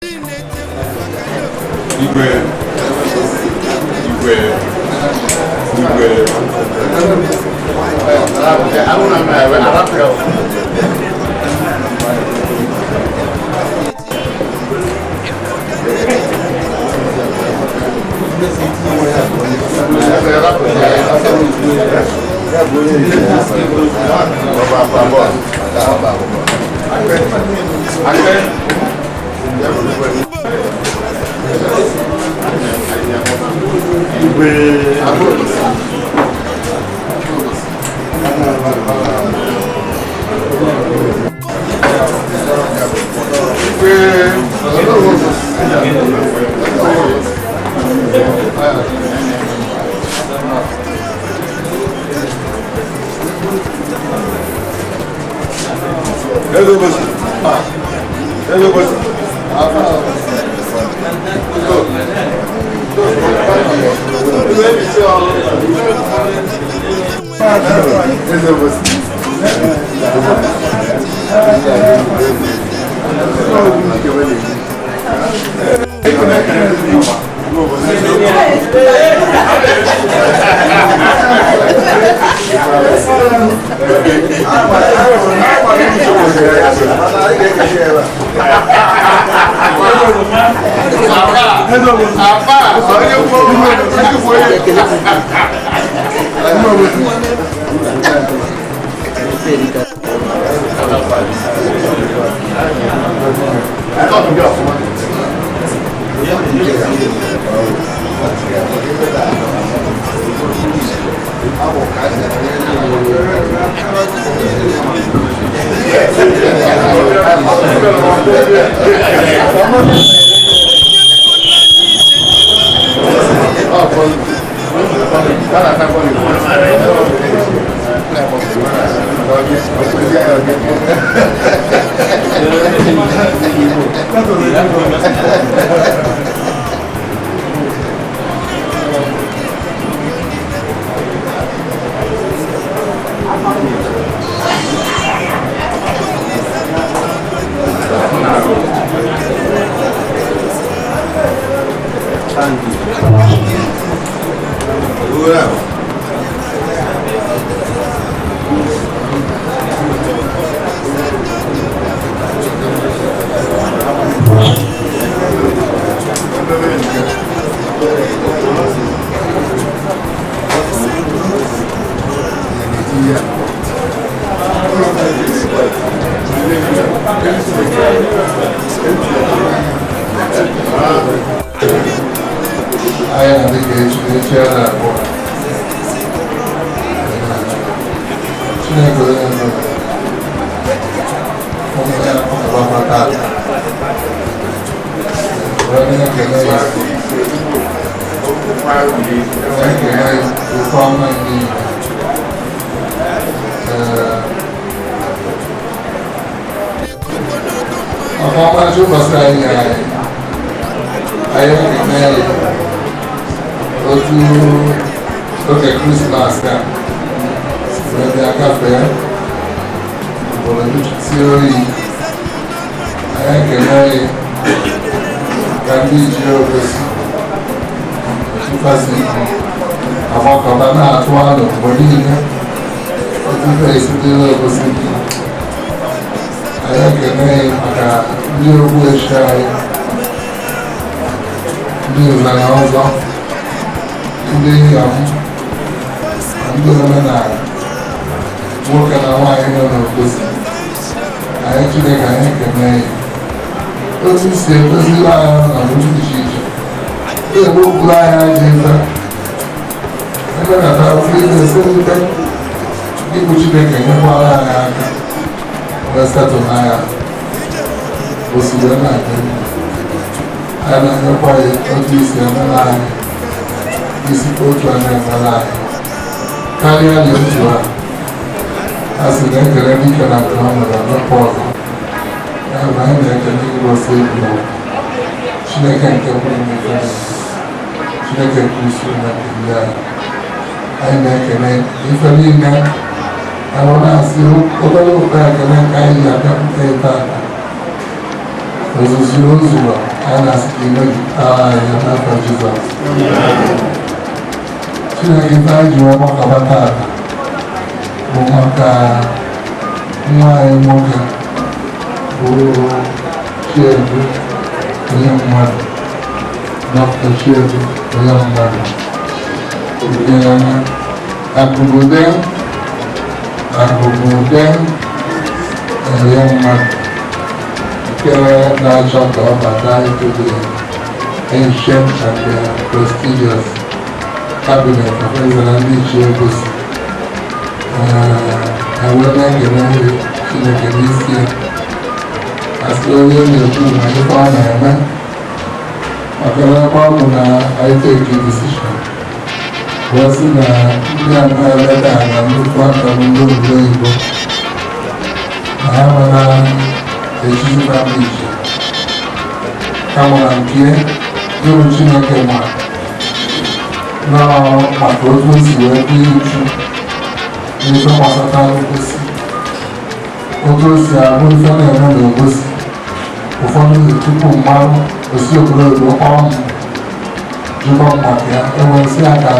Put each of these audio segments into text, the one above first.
Igwe, Igwe, Igwe. Anyị na-adị ka echi echi a na-akpọ Chineke onye nwe ụmụ ya ọgbakọ tata wee na-ekele ya, na-ekele ya ofe ọma niile. Ee, maka ọmarịcha ụbọchị anyị nyere anyị, anyị ekele ya otu oge Krismas a wee bịa gafee obodo sie oyi. Anyị ekele ya ka ndị ji Obosi tụfasị agbakọta na-atụ alo mgbe niile otu esi dịrị Obosi mma. Anyị ekele ya maka ndị ogbu echi anyị, ndị nze na ọzọ, ndị inyom na ndị omenala, nwoke na nwaanyị nọ n'Obosi. Anyị Chineke anyị ekele ya otu si edoziri anyị ọnọdụ dị iche iche, na-egbopụrụ anyị ajọ ife ebe na ofe esi nte ịbụ. Chineke nyekwara anyị aka wee setụl n'anya osigbo na-adị mma. Anyị na-enyekwa ya otu isi emere anyị isi ka otu a na-emere anyị karịa na otu a a sị na-ekele dike na nke ọ mere mepụ ọzọ. Ya bụ, anyị na-ekele gị gosi ebi Chineke nke pụrụ ime ife niile, Chineke nke usuu na nke ndị anyị. Anyị na-ekele ife niile ahụ, na-asị obere ụkpa ekele nke anyị ji abịakwute tata ozuzu ozugbo. Anyị na-asị ka imejupụtara anyị ya n'afọ Jizọs. Chineke, ife anyị ji wee gbakọba tata bụ maka nwa anyị nwoke bụ Chiedu onye mmadụ, Dr. Chiedu onye mmadụ nke akụgode akụgode onye mmadụ, nke na-achọ ka ọ bata into the ancient and the prestigious cabinet of eze na ndị ichie Obosi. Wee na-ekele Chineke n'isi ya, asị onye na-ekwu ma ife ọ na-eme, maka na ebe ọ bụ na anyị take decision wee sị na ndị a na-eleta na nnukwu aka bụ ndị obodo oyibo, na ha nwere echichi ndị iche, kama na nke ịrụ Chineke ma nọọ maka otu o si wee dị uchu n'ife gbasatara Obosi, otu o si abụ ife na-eme n'Obosi. Ụfọdụ tupu mmanụ osi obodo oyibo kpọọ m jụkọ m maka ya, enwesị ya ka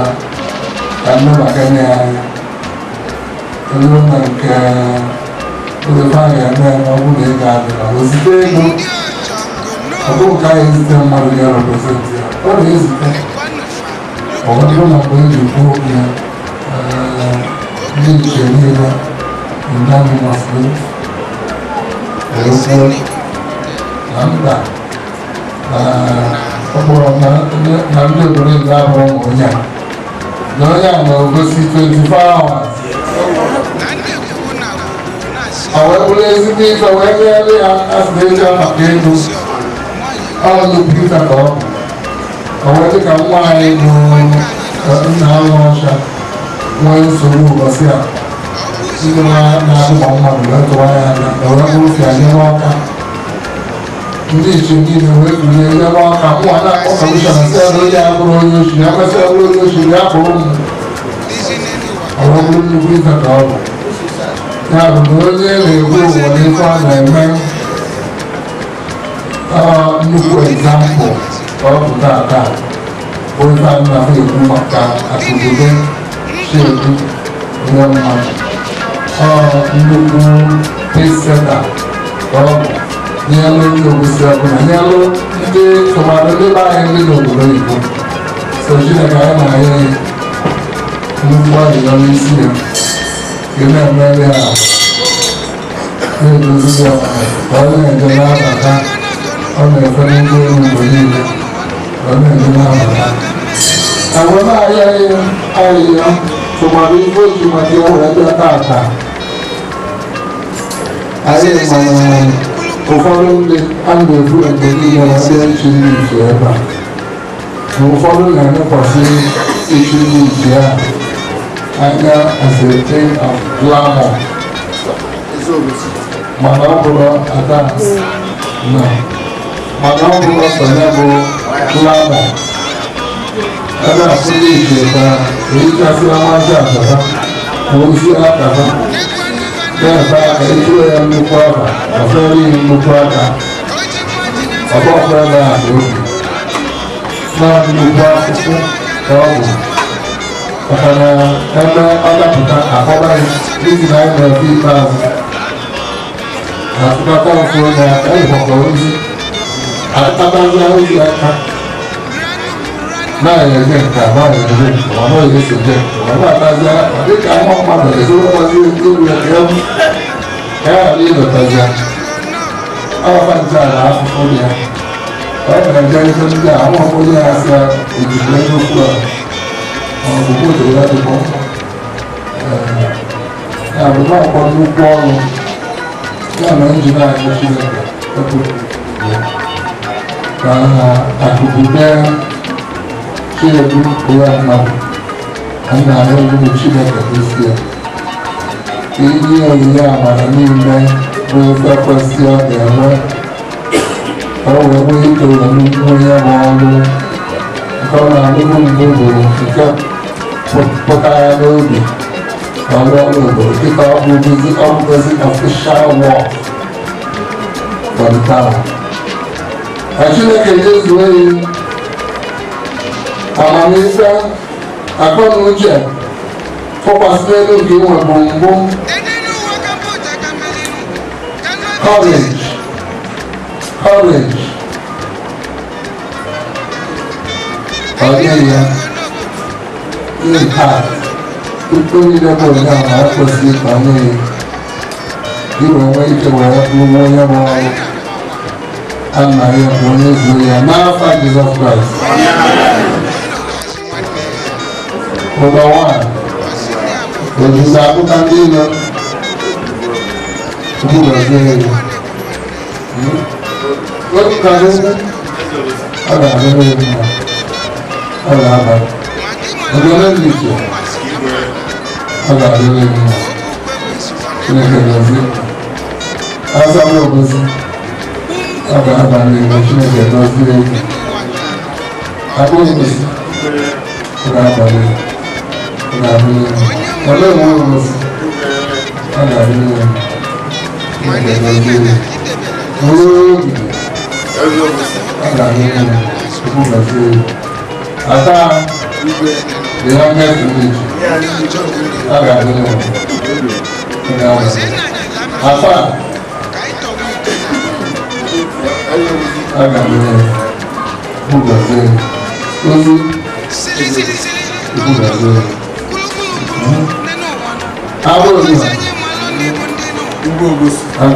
nne maka nne ya anya elu na nke oge a ga-eme ya. Na ọ bụrụ na ego adịla, o zite ego. Ọ bụrụ nke anyị ezite mmadụ ya represent ya, ọ na-ezite. Ọ bụrụ na mgbe eji kwuo okwu ya, ndị iche niile unanimously wee kwuo na mba, na ọ bụrụ na ndị obodo Igbo abụrụ ụmụ onye a, na onye a na-egosi 24 hours, ọ wee bụrụ ezigbo ife wee nyere ya. Asị na eji maka ego, ọ nnukwu ife ka ọ bụ. Ọ wee dịka nwa anyị bụ nna alụ ọcha nwee nsogbu ụbọchị a, ndị na-agụgba mmadụ wee tụwa ya anya, o wee bụrụ fịa nye n'ọka. Ndị iche niile wee kulie nye n'ọka mụnwa na-akpọ kọmishọna, sị ya na onye a bụrụ onye ochi ya, mesịa bụrụ onye ochi ya kpụrụ m. Ọ wee bụrụ nnukwu ife ka ọ bụ. Ya bụ na onye na-ekwu ụwa na ife ọ na-eme, ọ nnukwu example ka ọ bụ tata, bụ ife a na-ekwu maka akụgobe Chiedu onye mmadụ. Ọ nnukwu pacesetter ka ọ bụ nyelụ ndị Obosi ọbụla, nyelụ ndị tụmadụ ndị be anyị ndị n'obodo oyibo. So Chineke, anyị na-aya ya nnukwu arịrịọ n'isi ya, ka ị na-emere ya, na-edozi ya, ka ọ na-eje na-abata. Ọ na-efe n'ụgbọelu mgbe niile, ka ọ na-eje na-abata. Agwa na-arịọ ya arịrịọ, tụmadụ ife o ji maka ya wee bịa tata. Anyị mana ụfọdụ ndị a na-ekwu mgbe niile na ndị nchi ndị iche ebe a, na ụfọdụ na-elekwasị ichi ndị iche a anya as a thing of glamour, mana ọ bụrụ ada no, mana ọ bụrụ sọ ya bụ glamour. Ebe a fụ ndị iche ka ehichasịra nwazi akaba ma ozi akaba na-ebe aka etuo ya nnukwu aba, ọfere ya nnukwu aka, ọgbọkwa ebe a dị obi na nnukwu akwụkwọ ka ọ bụ, maka na ebe ọ dapụta akpọba ya n'ihi na anyị na-efe ikpeazụ na-atụkọta ofu onye aka, ịhụkwa ozi atụkọtazi ozi aka na-eje nke a, na-eje nke ma na-eje nje nke ma na-atazi aka dịka nwa mmadụ ezorokwazi elu ya ka ya ghara ịlọtazi ọba nche a na afụfụ dị ya. Ọ na-eje ife ndị a nwa onye ya sị ya ojikwa ego okwu a, ma ọ bụ moto ya dịkwa mma. Ya bụ na ọkwa nnukwu ọrụ ya na njin anyị. Chineke epụrụ ya ka akụkụ Chiedu onye mmadụ na nna ya bụ Chineke n'isi ya, ka inye onyinye amara niile bụ ife kwesị ọ ga-enwe, ka o wee nwee ike wee nnukwu onye bụ ọrụ nke ọ na-alụrụ mbụ, bụ nke pụtara n'obi ka ọ rụọ ọrụ obodo dịka ọ bụgozi ọ bụgozi official work for the town. Ka Chineke nyezuo ya amamife, akọ na uche tụkwasị n'elu nke ị nwebụ mbụ. Courage, courage. Ọ dịghị ya ihe a tupu niile bụ onye ahụ ekwesịghị ka ọ nye ya gị wee nwee ike were bụrụ onye bụ ọrụ a na ya bụ onye zuo ya n'afa Jizọs Kraịst. Ụdọ nwanyị ojiji akụka ndị ilo. Chukwu gọzie ya. Otu ka gị ọ ga-adịrị ya mma, ọ ga-aba ogolo ndị iche, ọ ga-adịrị ya mma. Chineke gọzie azabụ ogozi, ọ ga-aba n'igwe. Chineke gọzie ya. Akpụ ogozi, ọ ga-abalị, ọ ga-adịrị ya mma. Olee nwe ogozi, ọ ga-adịrị ya mma. Chineke gọzie ya. Obi ọ ga-adịrị ya mma. Chukwu gọzie ya. Ata the youngest village, ọ ga-adịrị ya mma. Ọ ga-abalị. Afa ọ ga-adịrị ya mma. Chukwu gọzie ya. Ozi Chukwu gọzie ya. Abụrụ ọ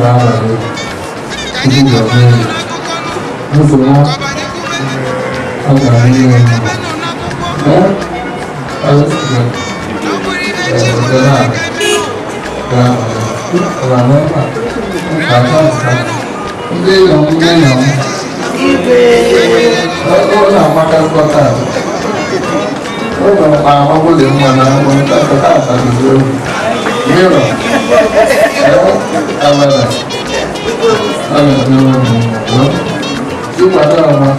ga-abalị. Chukwu gọzie ya. Nsogbu ọ ga-adịrị ya mma. Ee, ọ ndị enyi m, ndị enyi m, ọ na-amakasịkwa taa. Ụlọ amagbo dị mma na tata dịzi egwu mịrọ abada. Ọ ga-adịrị unu mma. Ịkwado ọma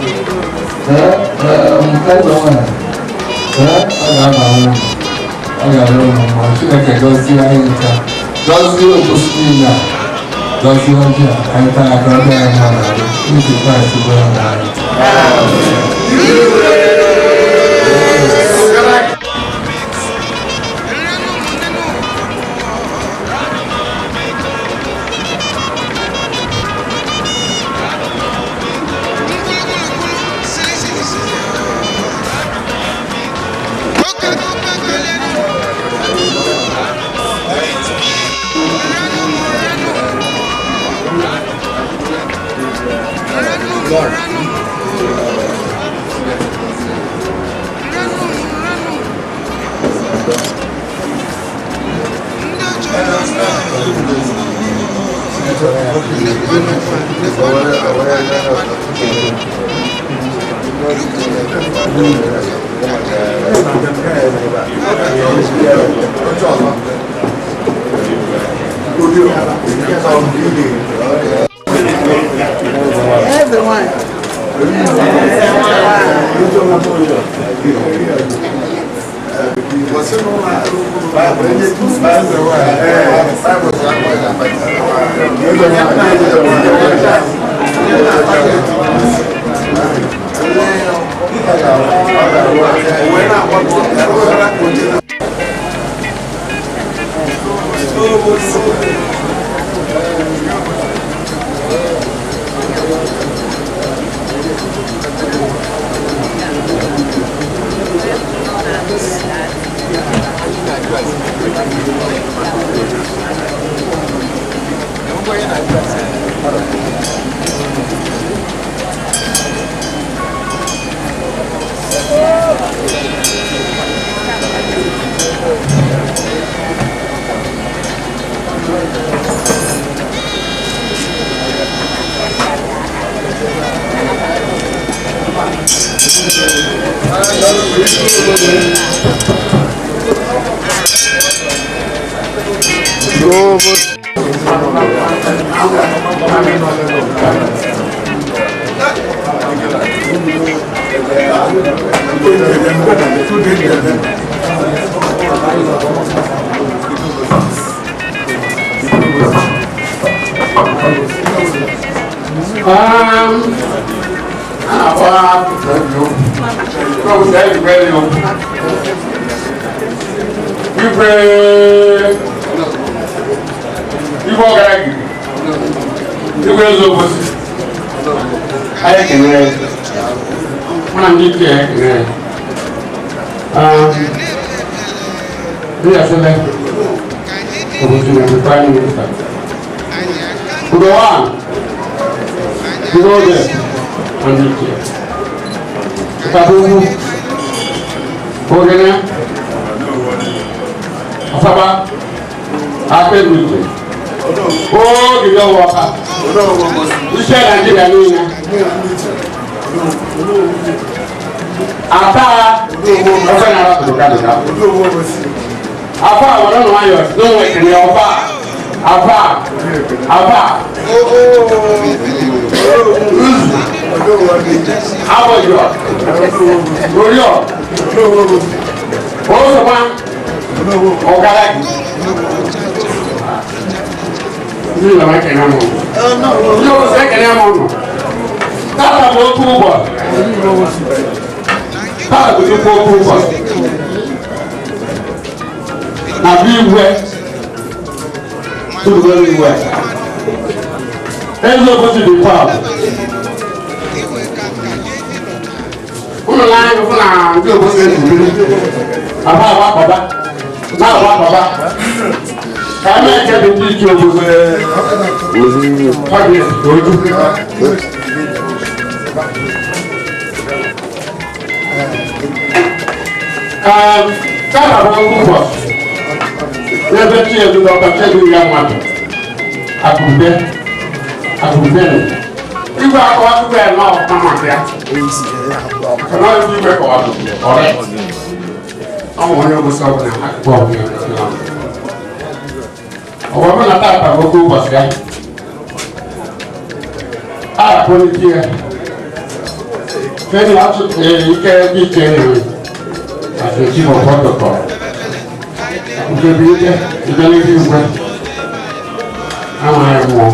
eze nwanyị, ọ ga-aba unu, ọ ga-adịrị unu mma. Chineke gọzie anyị ncha, gọzie obosi niile a, gọzie ọjị a anyị taa aka ọ dị anyị mma n'arụ n'ihi Kraịst bụ onye anyị. A na-akpọ okwu. N'obodo anyị igwe dị okwu. Igwe igwe ọgaranya igwe eze Obosi. Anyị kenere mụ na ndị ichie ya kenere. Ndị asịlẹ Obosi na the prime minister. Udo one, udo oge na ndị ichie. Ụtaba ugwu, Ogene, Asaba, Aka Ebuche, Ogige Ọwaka, isi Naijiria niile. Ata ofe na-ara dụka dụka. Afa a were nwayọ n'onwe ekene ọfa afa afa nzu abọjọ oriọ osoma ọgaragi ndị Igbo ekene m ndị obodo ekene m ụnụ. Tata bụ otu ụbọchị, taa bụ nnukwu otu ụbọchị na bụ igwe tụrụgoro igwe eze Obosi dị proud. Ụlọ n'anya fụ na ndị Obosi ezubiri aba agba kọba na-agba kọba ka a na-eke dị ndị iche Obosi cabinet oju. Tata bụ okwu ụbọchị n'ebe Chiedu Dọkta Chiedu ya mmadụ akụrụbe akụrụbe nọ. Igwe akọwa tupu ya nọ ọfụma maka ya. Maka na ọ bụ igwe kọwara ọrẹ. Ọ bụ onye Obosi ọbụla akụkọ ọbụla ya. Ọ bụrụ na tata bụ oke ụbọchị ya. A akpọlite ya. Fẹ́ni ike dị iche enwe as the chief of protocol. Nkebi ike ike n'ebe igwe. Amaghị mmụọ.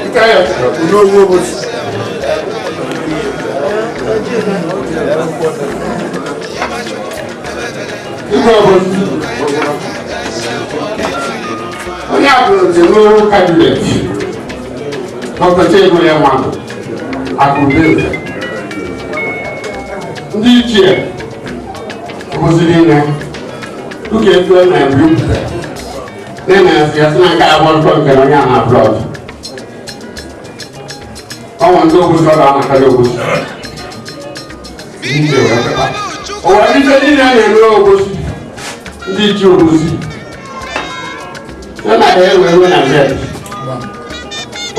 Ike ya igwe Obosi. Onye a bụrụ the new cabinet. Dr. Chiedu ya mmadụ akụrụbe ndị ichie Obosi niile dịka etu e na-ebi upụta na ya sị na nke abụọ ntọ nke onye a na abroad. Ọnwa ndị Obosi ọ ga-anakarị Obosi. Ndị ichie wee pụta. Ụwa ife niile a na-eme Obosi ndị ichie Obosi ya na ka e wee ruo na bed.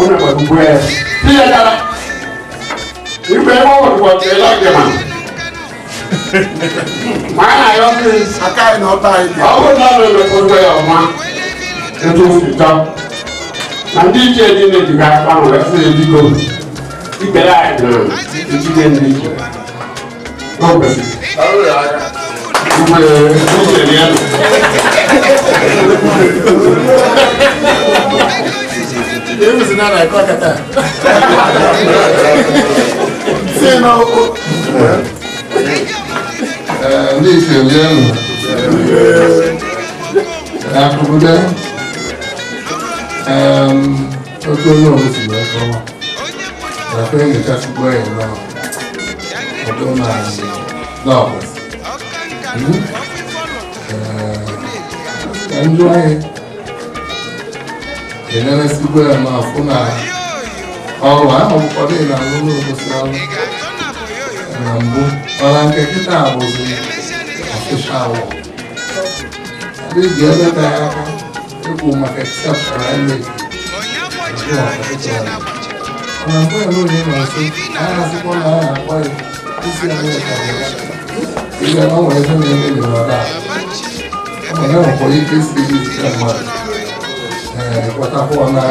Ụnụ gbadugbo ya. Tinyechara. Igwe ebe ọ gbadugbo teela gị ma. Ma a na-ayọ mmiri. Aka anyị na ọta anyị dị. Ọ bụrụ na ọ na-emekọta ya ọma etu o si chọọ. Na ndị ichie niile jiga aka ahụ wee sị biko ikpere anyị na ejide ndị ichie. O kwesịrị. Igwe ichie ya nọ. Ebusi na na-akọ kata. Si na o. Ndị ichie lienụ. Akụrụbe otu onye Obosi wee kọwa na kwe enyochachukwu ya nọ ọ bụrụ na na ọ kwesịrị. Ka njụ anyị eneresikwa ya ma fụ na ọrụ ahụ ụfọdụ na-alụ n'Obosi ọrụ na mbụ mana nke kịta bụzi official work. Ndị ji eleta ya aka ekwu maka exception anyị made mana mgbe ya onye na-asị anyị asịkwa na anyị akpọ ya isi Amerịka ya ihe na ọ nwere ebe na-emebi n'ọda ọ nwere nwekwara ike isi gị zite mmadụ ee kwetakwa na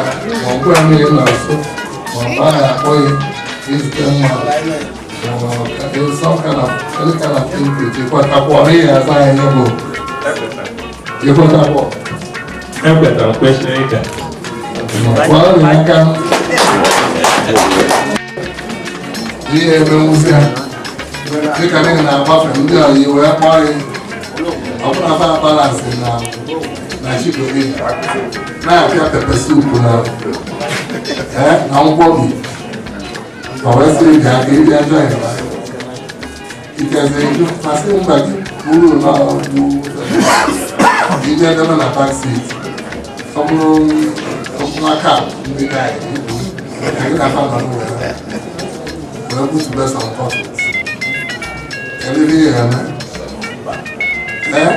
ma mgbe mmiri na nso ma mgbe anyị akpọ ya izite mmadụ some kind of any kind of input ịkwetakwa ọ dịghị aza anyị bụ ịkwetakwa. Ekwetara kwesịrị ike. Kwara aka ihe emenwuzi ha dịka ndị na-agbafe ndị ọyị wee kpọọ gị ọbụla fa balance na chigobe na-apịa pepper soup na nkwobi ma wee sịrị gị aka ịbịa join ikezi nju masị mba gị buru n'ọgwụ ije debe na back seat. Ọ bụrụ aka ndị guy ibu gị na fa nọ wee wee butube some bottles. Kedu ihe ị ga-eme? Ee?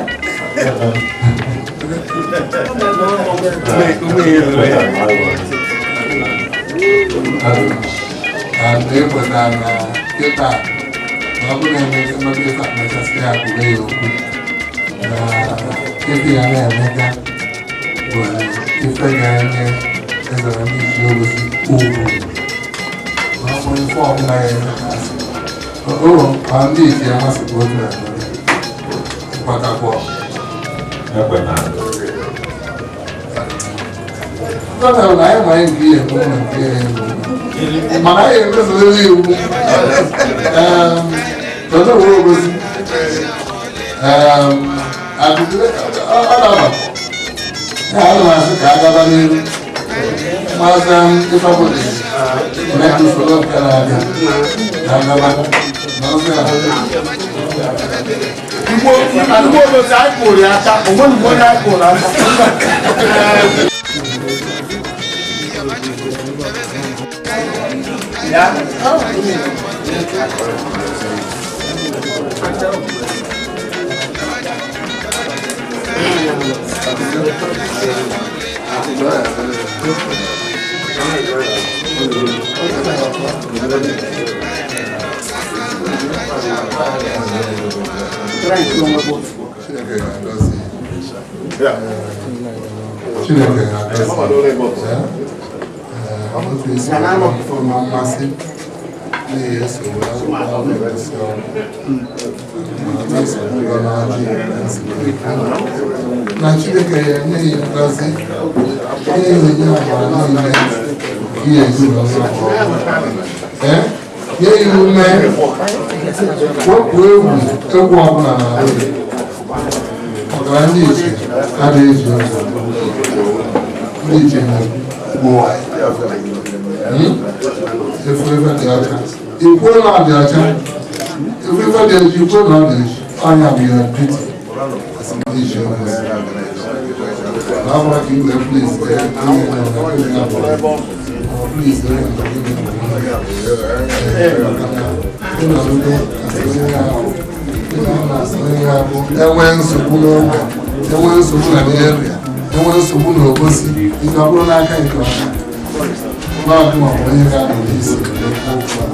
And ekweta na kịta na ọ bụrụ na emebe ife a mechasị ya kwube ya okwu na ife ya na-emega bụ ife ga-enye eze na ndị ichie Obosi ugwu na ọ bụrụ ife ọbụla ya eme ka asị o ma ndị ichie masịkwa otu eme kwatakwa. Gọvanọ na anyị ma anyị nke ihe eme na nke ihe eme, mana anyị emezurịrị iwu onowu Obosi ọ na-aba ya. Ana m asị ka a gaba n'iru maazị ifeọbụla mee usoro nke na-abịa na agaba na ọzọ ya. Igbo Obosi, anyị kụrụ ya aka. O nweghị mgbe onye anyị kụrụ aka. Ya. Chineke ga-agọzi. Chineke ga-agọzi. Ee, otu esi ma mmasị n'ihi eso wee na-egosi ọrụ ma esi ụgwọ n'ajị na Chineke ya enye ya ngọzi, nye ya onye amara niile ihe ezinụlọ. Ee, nye ya ume, wepụ egwu egwu ọbụla n'ahụ ya, maka na ndị ichie adịghị eji egwu. Ndị ichie na-egbu efu ebe dị ọcha ikwuo na ọ dị ọcha, efu ebe dị ọcha ikwuo na ọ dị ọcha. Ọnya bụ ya duty as ndị ichie Obosi na ọ bụrụ ka i wee please onye na onye ya bụ ọ please onye na onye maka na ịnọrụgo asị onye ya ahụ ịnọ na-asị onye ya bụ enwee nsogbu n'ogbe, enwee nsogbu na area, enwee nsogbu n'Obosi, ike ọ bụrụ n'aka nke ọma n'ọdụ ma ọ bụ onye ga-anọ n'isi wee kwuo okwu a.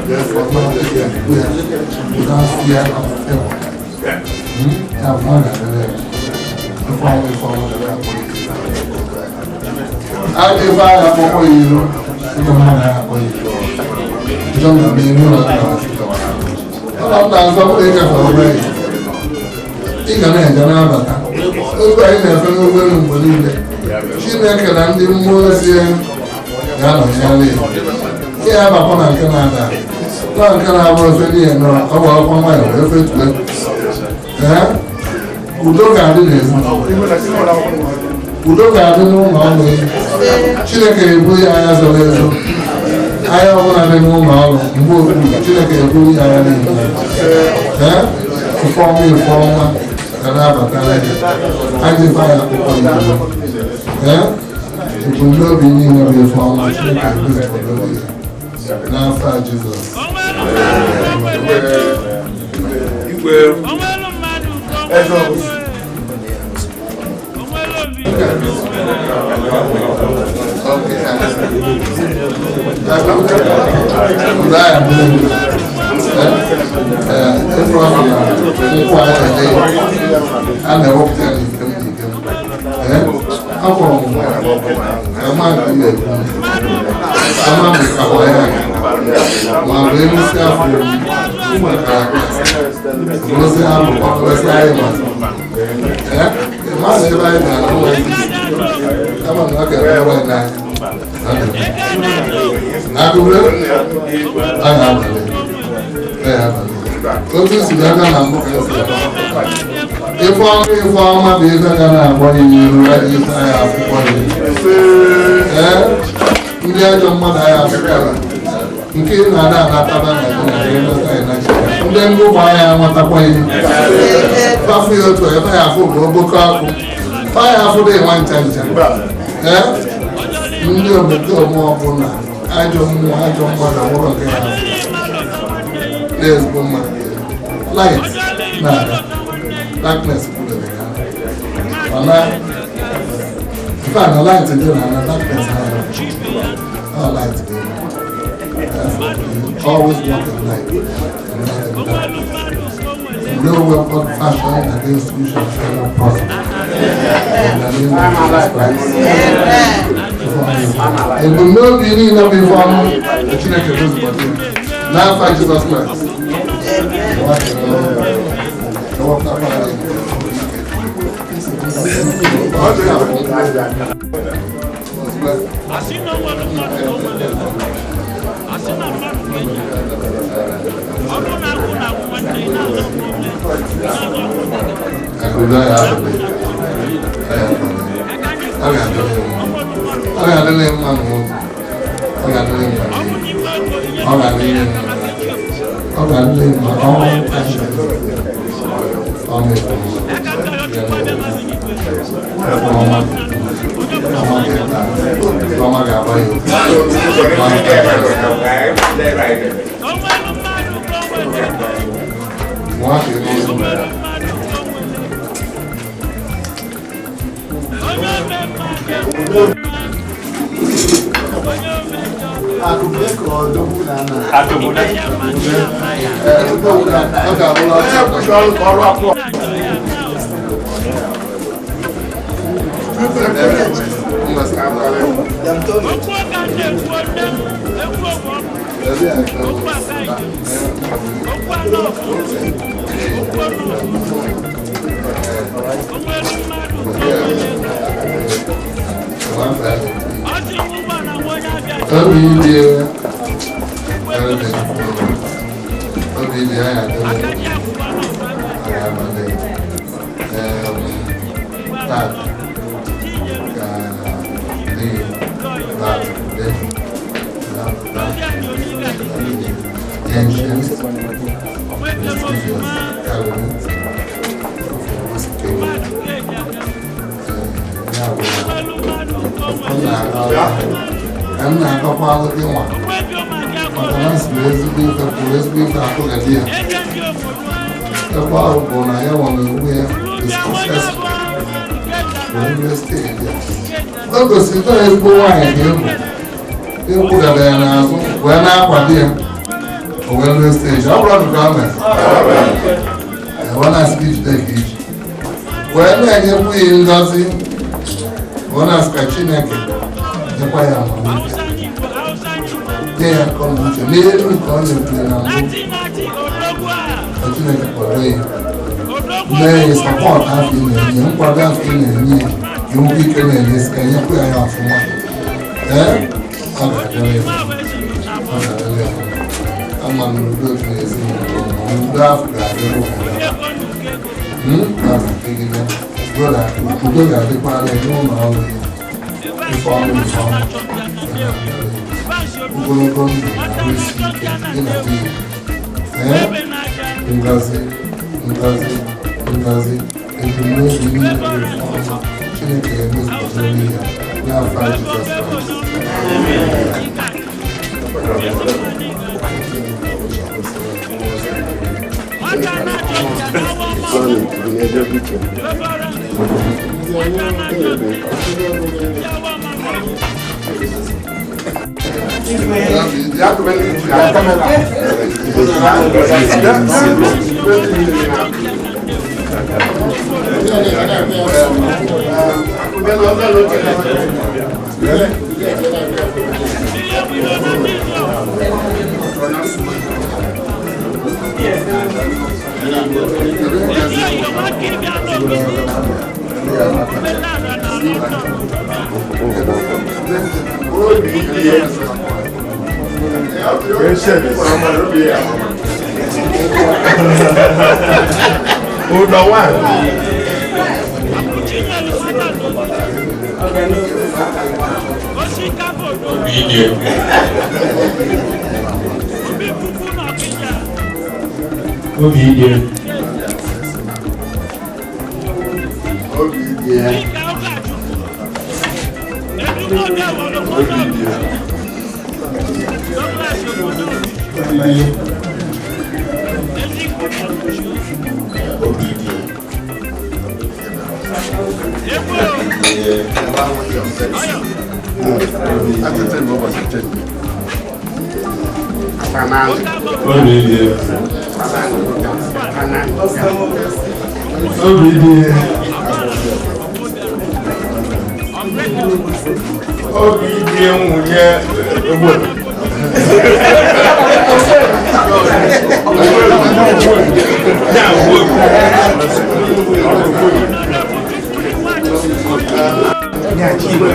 Therefore, not ga-ekwu ya without fear of favor. Ya bụ na ọ ga-adịrị ya ife ọnwa ife ọnwa ga-akpọ ya ife agha akpọkpọ ya iro ndị mmadụ na-akpọ ya iro njọ na n'ihu na nna ụlọ m na-azọ bụrụ ịgafe obere ị ga na-eje na-abata oge anyị na-efe n'ụgbọelu mgbe niile. Chineke na ndị mmụọ ozi ya ga-anọnyere ya. Ihe abakwa na nke na-ada na nke na-abụ ofe n'ihe nọ ọ bụ ọkwa nwayọ wee fetue. Ee, udo ga-adị n'ezinụlọ, udo ga-adị n'ụlọ ọrụ ya. Chineke ebu ya anya zoro ezo, anya ọbụla dị n'ụlọ ọrụ mgbe okpuru. Chineke ebu ya anya niile. Ee, ife ọma ife ọma ga na-abatara gị. Anyị ife anyị akwụkwọ iwu. Ee, ebumnobi niile bụ ife ọma. Chineke ebu ebumnobi ya n'afọ a Jizọs. Igwe. Eze Obosi. Okay. Ee, ebe ọ bụ na nkwụ anyị na-enye a na-ewepụta ya n'ikem n'ikem. Ee, akwụrụ m ama nke m na-ekwu ama m ka ọ ya ma ọ bụ emusi afọ maka ozi ahụ ọkụrụsị anyị ma. Ee, mmadụ ebe anyị na-arụ. Ama na ọ ga-eme n'anya. N'akụkụ a ga-abalị. Otu si bịa na mbụ ka esi ebe. Ife ọma ife ọma bụ ife ga na-akpọ ya n'iru ife anyị akwụkwọ ya. Ee, ndị ajọ mmadụ anyị akwụkwọ ya. Nke ị na-ada anataba na ndị ngụgba anyị anwatakwa ihe. Fafụ ya otu ebe ya afụ bụ oboko akwụ. Fa ya afụ dị nwa ncha ncha. Ee, ndị omekome ọbụla ajọ mmụọ ajọ mmadụ nwụrụ nke ya afụ. Ezigbo mmadụ light na-aga darkness kwudebe ya mana ife a na light dị na na darkness na ọ light dị. Always walk in light and not in darkness. No weapon fashioned against you shall ever prosper. In the name of Jesus Christ. Ebumnobi niile bụ ife ọma Chineke dozubata n'afa Jizọs Kraịst. Ọ ga-adịrị mma n'ụzọ, ọ ga-adịrị mma, ọ ga-adịrị mma, ọ ga-adịrị mma, ọ ọ na-ekwu ọma ọma ga-agba ya nwa ka n'ụzọ. Ọ ga-abụla ọrụ akwụkwọ. Obi dị obi dị anya dịrị abalị taa ka dị na-atụle na-apụta ancient prestigious cabinet of Obosi Kingdom. Ya bụ ọ na-arụ ka m na-akọkwalụ gị nwa maka na siri ezigbo ife kwuru ezigbo ife akụghadị ya ebe ahụ bụ na ya nwere onwe ya is successful wee steeti ya. O gosiri na ezigbo nwaanyị ka ịbụ ịkwụdara ya n'azụ wee na-akwado ya o wee rue steeti ọ bụrụ ka o mere wee na-asị gị jide ka iji wee na-enyekwu ya ngọzi wee na-asị ka Chineke nyekwa ya amamihe nye ya akọ na uche n'elu nke ọ na-ekwu na mbụ ka Chineke kwado ya mee ya support afọ ị na-enye nkwado afọ ị na-enye ya ka enwekwa ike na-enye enyekwa ya ọfụma. Ee, ọ ga-adịrị ya ọ ga-adịrị ya ama na udo dị n'ezinụlọ udo afọ ga-adịrị ụmụ ya ọ ga-adịgide udo ga-adịkwara ya n'ụlọ ọrụ ya ife ọrụ ife ọma ogologo ndụ na arụ isi ike gị na di ya. Ee, ngọzi ngọzi ngọzi ebumnobi niile bụ ife ọma Chineke ga-emezupụtara ya n'afọ Jizọs Kraịst. Ụdọ nwa. Obi ije. Obi ije. Obi ije. Obi ije. Obi ije nwunye egbe. Ya egbe.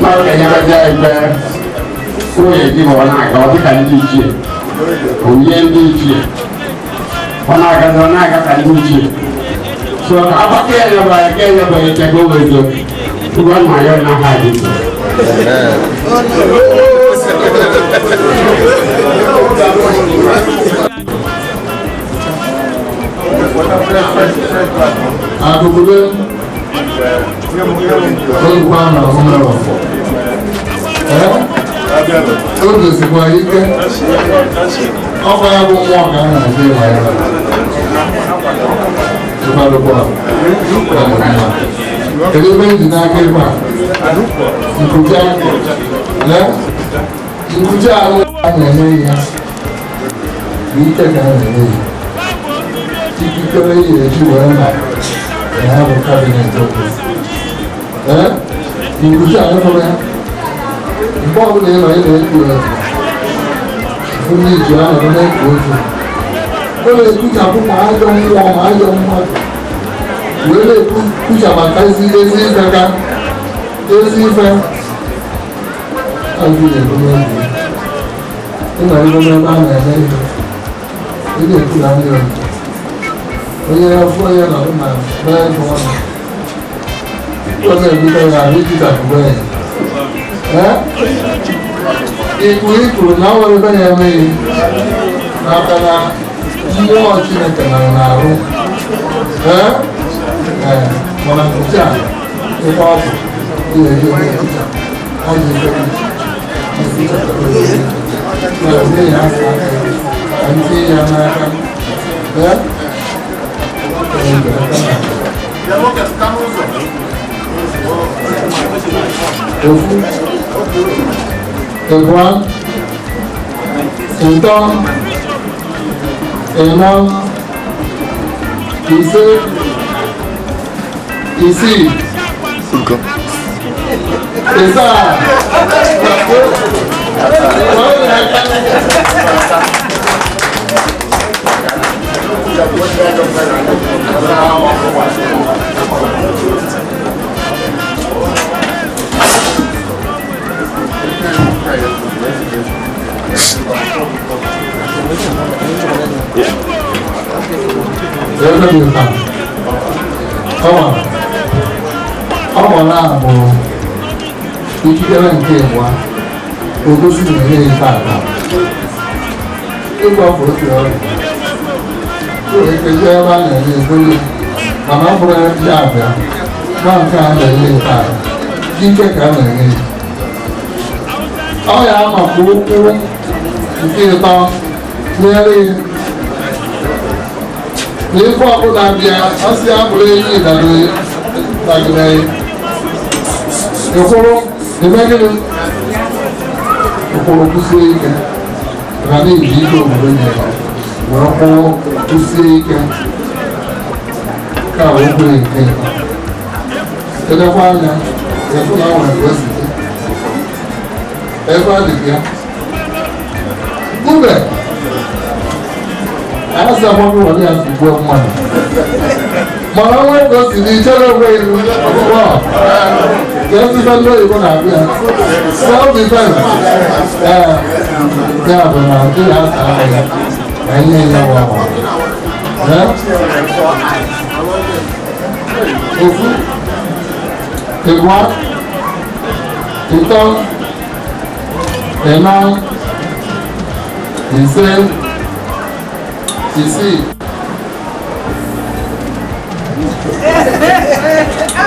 N'oge ẹgbẹ́ nwunye gị ma ọ na-aga ọ dịka ndị ichie onye ndị ichie ọ na-agazi ọ na-aga ka ndị ichie so agbake ya nyeba ya ka enyeba ya ike ka o wezo ngwa nna ya na ha dị. Akụkụbe okwu a na ọhụrụ o gosikwa ike ọkwa ya bụ mmụọ ka a na-adị ịma ya ịkwadokwa. Kedu ebe m ji n'aka ebe a nkucha lee nkucha ahụ a na-eme ya bụ ike ka a na-eme ya ikikere ihe eji wee na ya bụ kabinet okwu ee nkucha ahụ hụrụ ya mgbe ọbụla ị nọ ị na-ekwu otu onye iji ahụ na-ekwu otu ọ na-ekwuchapụ ma ajọ mmụọ ma ajọ mmadụ wee na-ekwuchabatazi ezi ife ka ezi ife azụ na-ebu n'obi ị nọ ebe n'ebe a na-eme ihe ị na-ekwu na ndị ọzọ onye afọ ya nọ na mee nke ọnụ ọ na-ebute ya ahụ ijitapụ ya. Ikwu ikwuru na ọ nwere ebe ya emeghị n'aka na mmụọ Chineke nara n'arụ ee ee mana nke a ebe ọ bụ ihe onye nkucha ọ dị ebe ya aka ka ndị ya n'aka ee ofu ịbụọ ịtọ ịnọ ise isii ịsaa. Ebe dị mkpa. Ọ nwere abụ ikikere nke ịgba ogosi na-enye ya taa ịgba afọ otu ọrụ nwere ike jee ebe a na-enye eboli mana ọ bụrụ ya abịa na nke a na-enye ya taa ike ka a na-enye ya ọ ya maka ụkwụ nke ịtọ nyere ya na ife ọbụla bịa ọsị ya bụrụ enyi dagide ịkwụrụ eme gịnị ụkwụrụ kwụsie ike ga na-eji ike obodo nyere wee kwụrụ kwụsie ike ka wee kwere nke edekwa anya efu na nwere ka o si dị ebe a dị ya mbe asị agbagwo were ya tugbuo mmadụ mana onwe ka o si dị ichere onwe ihu ọgbụgbọ ka ezigbo ndị oyibo na-abịa self defense ee ya bụ na ndị na-asa ahụ ya na ihe ya bụ ọgba ofu ịgwa ịtọ ịnọ ise isii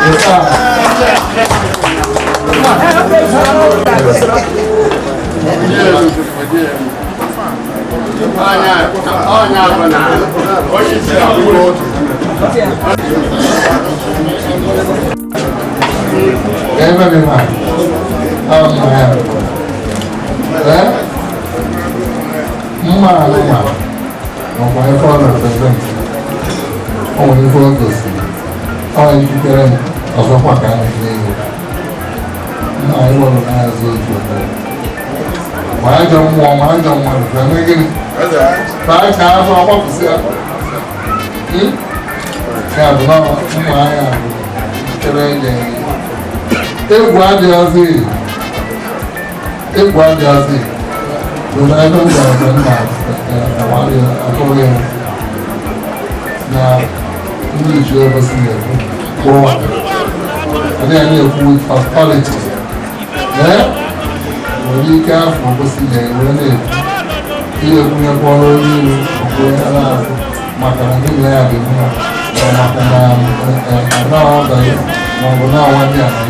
ịsaa. Ebe dị na ọ mma ya ee mma alụma ọkwa ife ọ represent ọ nwere ife ọ gosiri ọ ikikere ọzọkwa ka a na-enye ya nna anyị nwere na-azụ otu obere ma ajọ mmụọ ma ajọ mmadụ ka eme gịnị ka a ka afọ ọgbapụsị ya ya bụ na mma anya bụ ikikere enye ya egwu adịghịzị egwu adịghịzị bụ na ebe m gara mgbe m na-akpọrọ ya na ndị ichie obosi na-ekwu kwụọ adịghị na-ekwu with authority ee nwere ike afọ obosi na-ewe na-ekwu ihe ekwunyekwara onye iru ọkwụ ya na-azụ maka na gị na ya dị mma maka na anaghị ya ma ọ bụ na awa ndị ala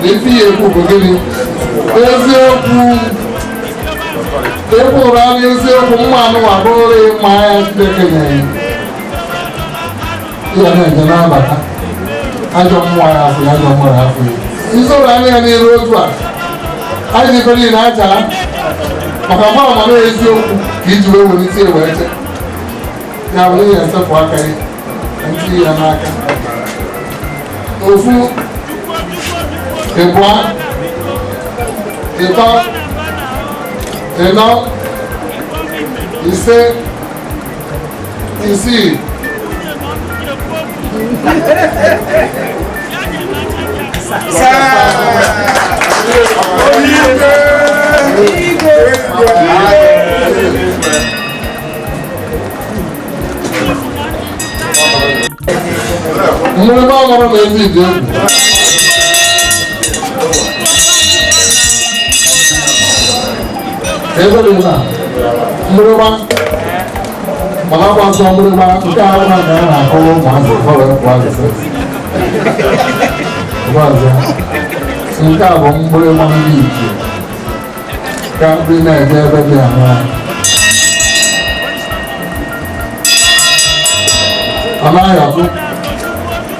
ya ife ihe ekwu bụ gịnị eziokwu ekwuru anya eziokwu mma anụwa bụrụ mma anya Chineke nyere ya na-eje n'abata ajọ mmụọ ya afọ ya ajọ mmụọ ya afọ ya nzọrọ anya ya n'iru otu a anyị ife niile achara maka mgbe ama na eziokwu ka iji wee welite ya wee che ya bụ ihe esepụ aka ya ntinye ya n'aka ofu ịbụa ịtọ ịnọ ise isii mgbe ọ mara na ezi dị egwu ebe dị na mgbịrịgba mana agba nsọ mgbịrịgba nke ahụ na nke a na-akọwa ụmụazị ụfọdụ ụmụazị nke a bụ mgbịrịgba ndị ichie ka ndị na-eje ebe dị aṅaa ọ naghị atụ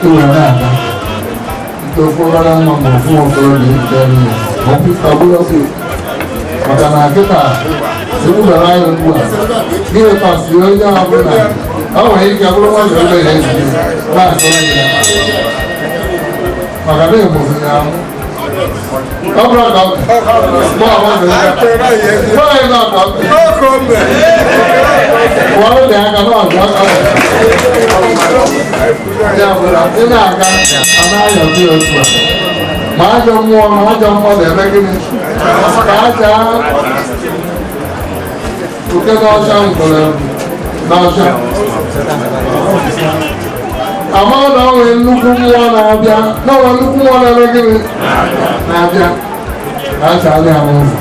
iwere na-aga nke ofu obere nwa ma ofu okorobịa ejide n'ihe ma ọ bụrụ ọkụ maka na kịta egbubara anyị ugbu a gịnị pasiri onye ọbụla ọ nwere ike bụrụ nwanyị ebe ya ezigbo na-akọrọ ya maka na ịmụziri ya amụ ọ bụrụ ka ọ dị aka n'ọdụ aka ya bụrụ ị na-aga anaghị ọdị otu a ma ajọ mmụọ ma ajọ mmụọ na-eme gịnị ka aja oke na ọcha ngwere N'ọcha ama na ọ nwere nnukwu mmụọ na-abịa, na ọ nwere nnukwu mmụọ na-eme gịnị na-abịa na-achalị ya n'ụzọ.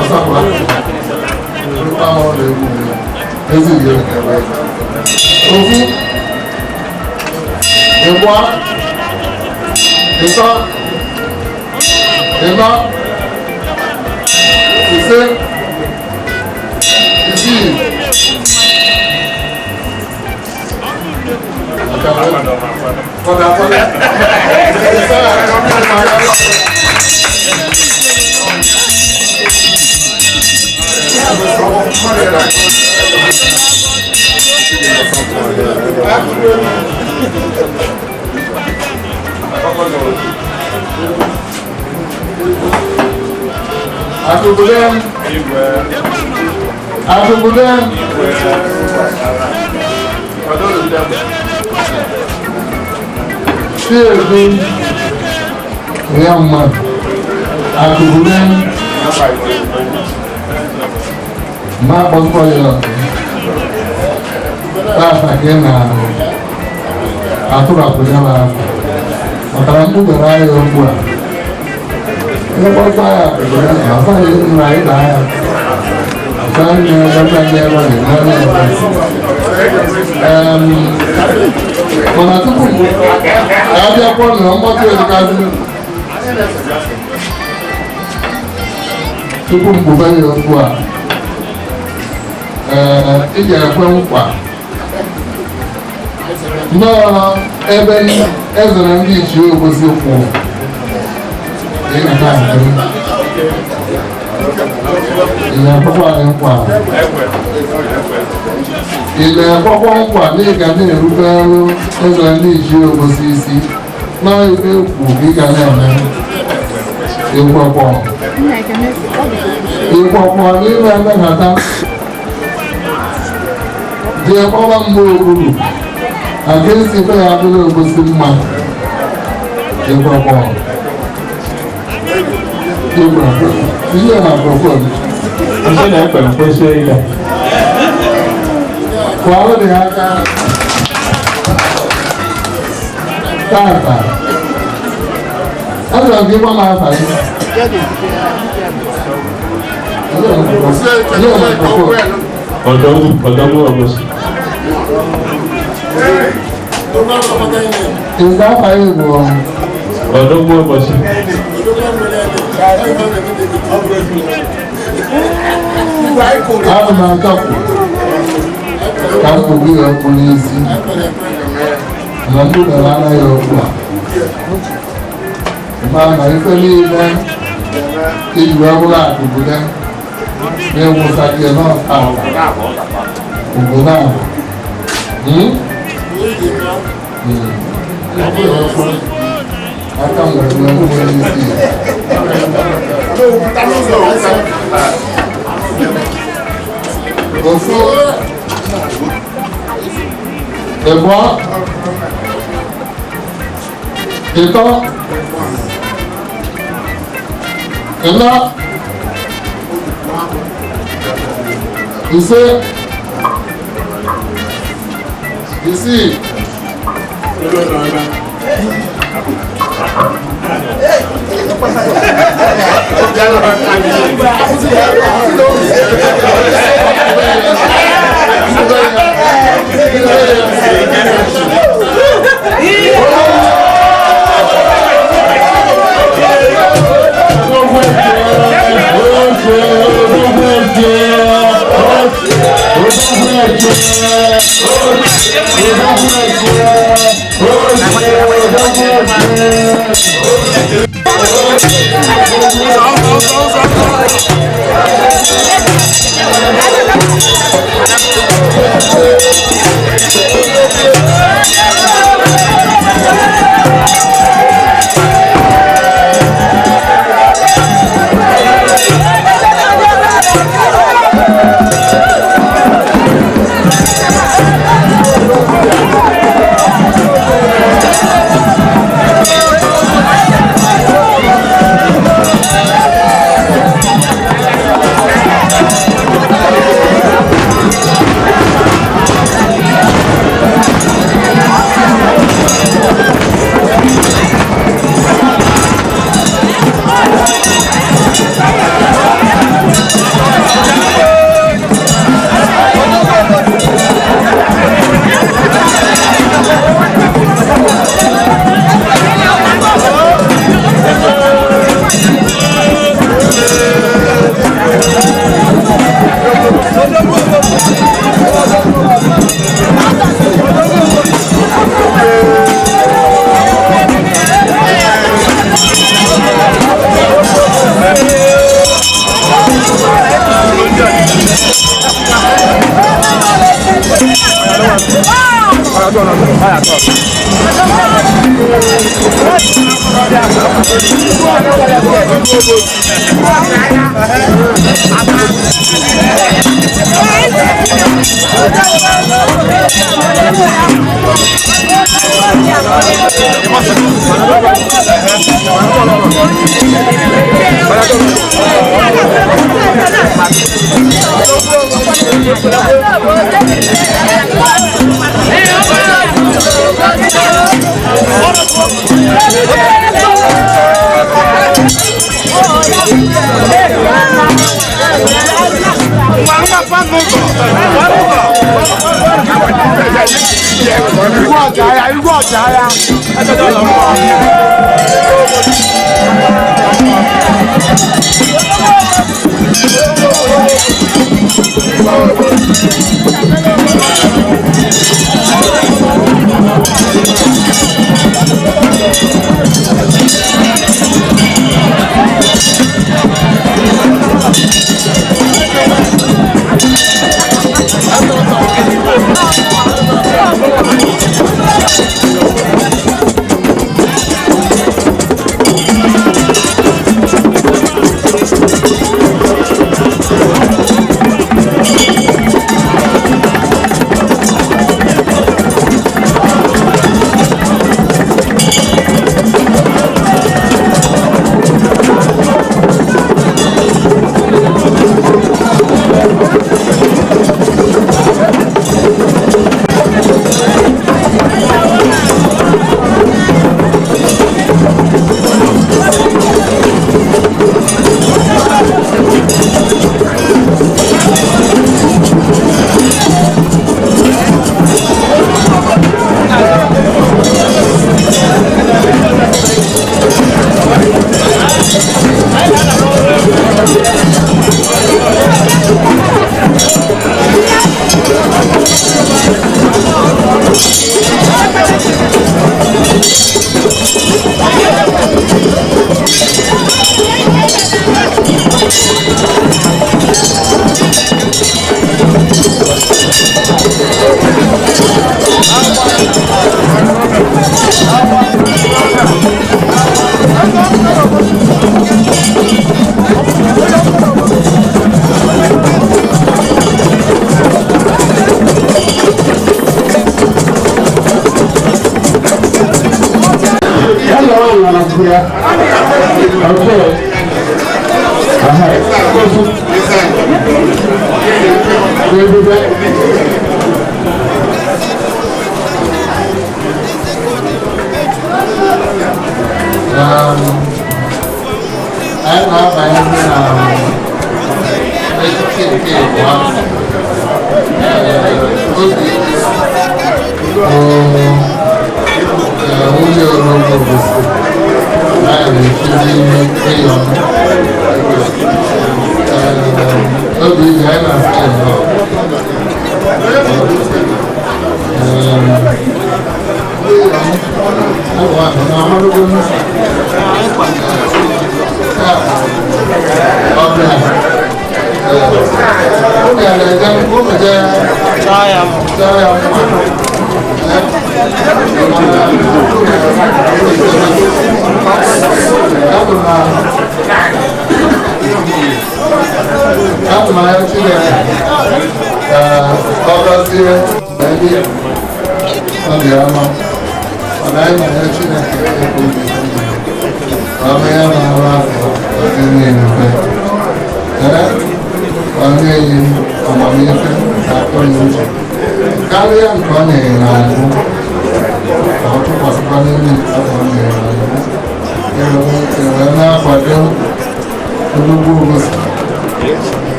Ọsakwa nnukwu ama ọ na-egwu mmiri ezi ihe ofu ịgba ịtọ ịnọ ise isii. Kọ̀dà kọ̀dà. Akụkụdem. Akụkụdem. Chiezi ya mmadụ. Akụkụdem. Ma akpọkpọ ya ọzọ. Tata ka ị na-atụrapụ ya n'afọ. Maka na mkpụbere anya okwu a. Ịkpọta ya asaghị nna ị na ya. Asaghị na ebe ndị ebe dị n'ebe ebe. Mana tupu abịakwa na mgbatị edukazi tupu mkpụbe ya okwu a, ee, ị ga-ekwe nkwa nọọ ebe eze na ndị ichie Obosi kwụ ị ga na-adị. Ị ga-ekwekwa anyị nkwa? Ị ga-ekwekwa nkwa na ị ga na-erubere eze na ndị ichie Obosi isi na ibe ekwu ka ị ga na-eme? Ịkwekwa ịkwekwa na ime mmekọta jee kpọba mgbe okpuru aka esi ebe ya adịrị Obosi mma? Ịkwekwa ihe microphone? Nsị na-ekwe mkpesie ike. Kwalụ dị aka tata. Achọrọ m ka ịgwa m afa gị. Ihe microphone. Ọdọgwu ọdọgwu Obosi. Ezi afa gị bụ Ọdọgwu Obosi. Ana m achọpụ ka m kpụrụ ya okpu n'isi na mkpụbere anaghị okpu a ma na ife niile iji wee bụrụ akụbụde na-ewusa gị n'ọta obodo ahụ. Aka m nwere nwere n'isi ya. Ofu, ịbụọ, ịtọ, ịnọ, ise, isii.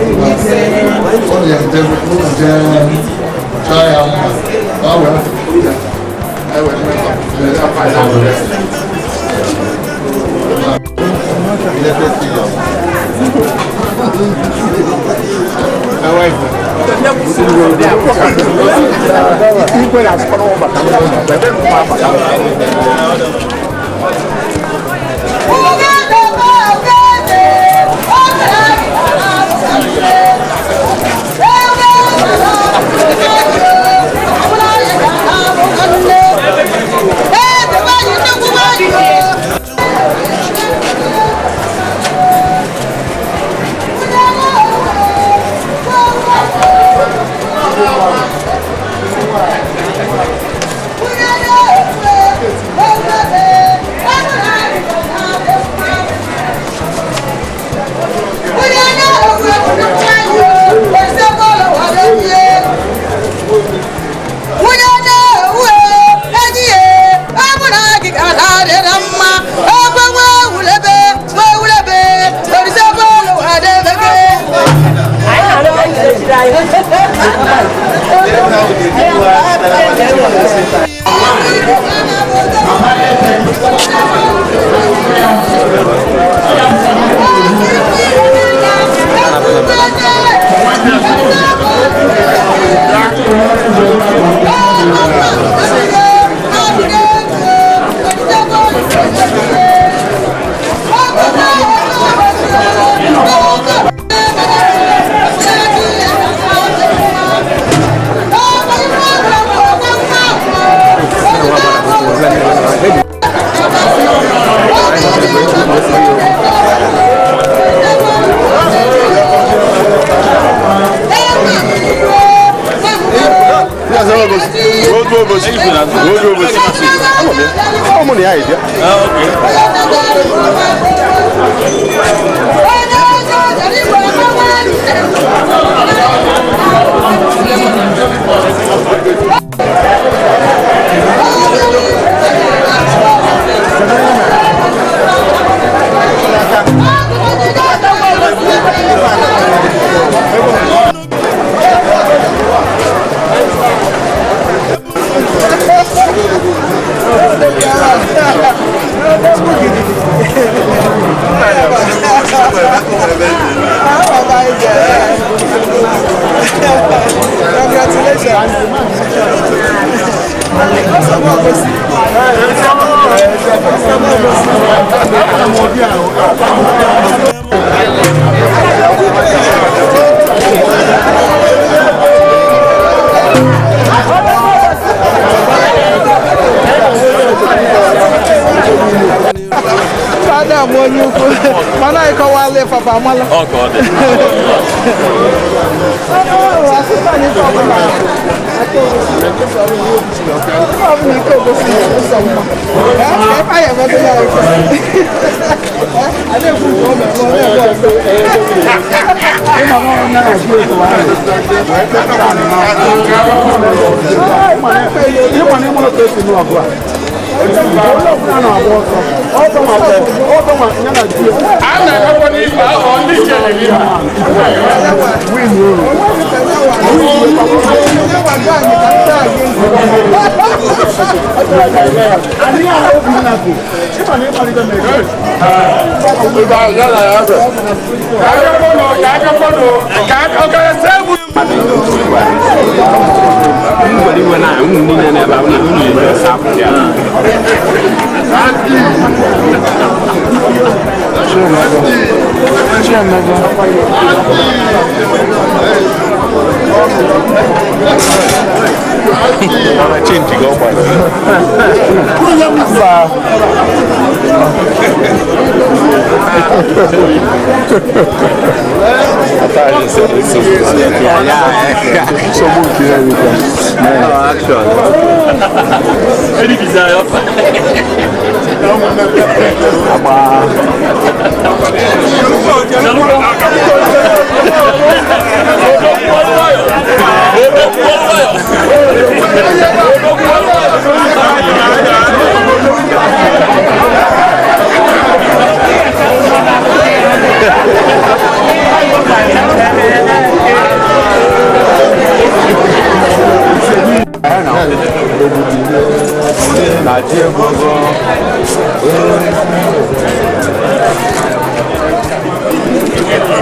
Ụnụ ya nje ụnụ jee chọọ ya mma ka ọ wee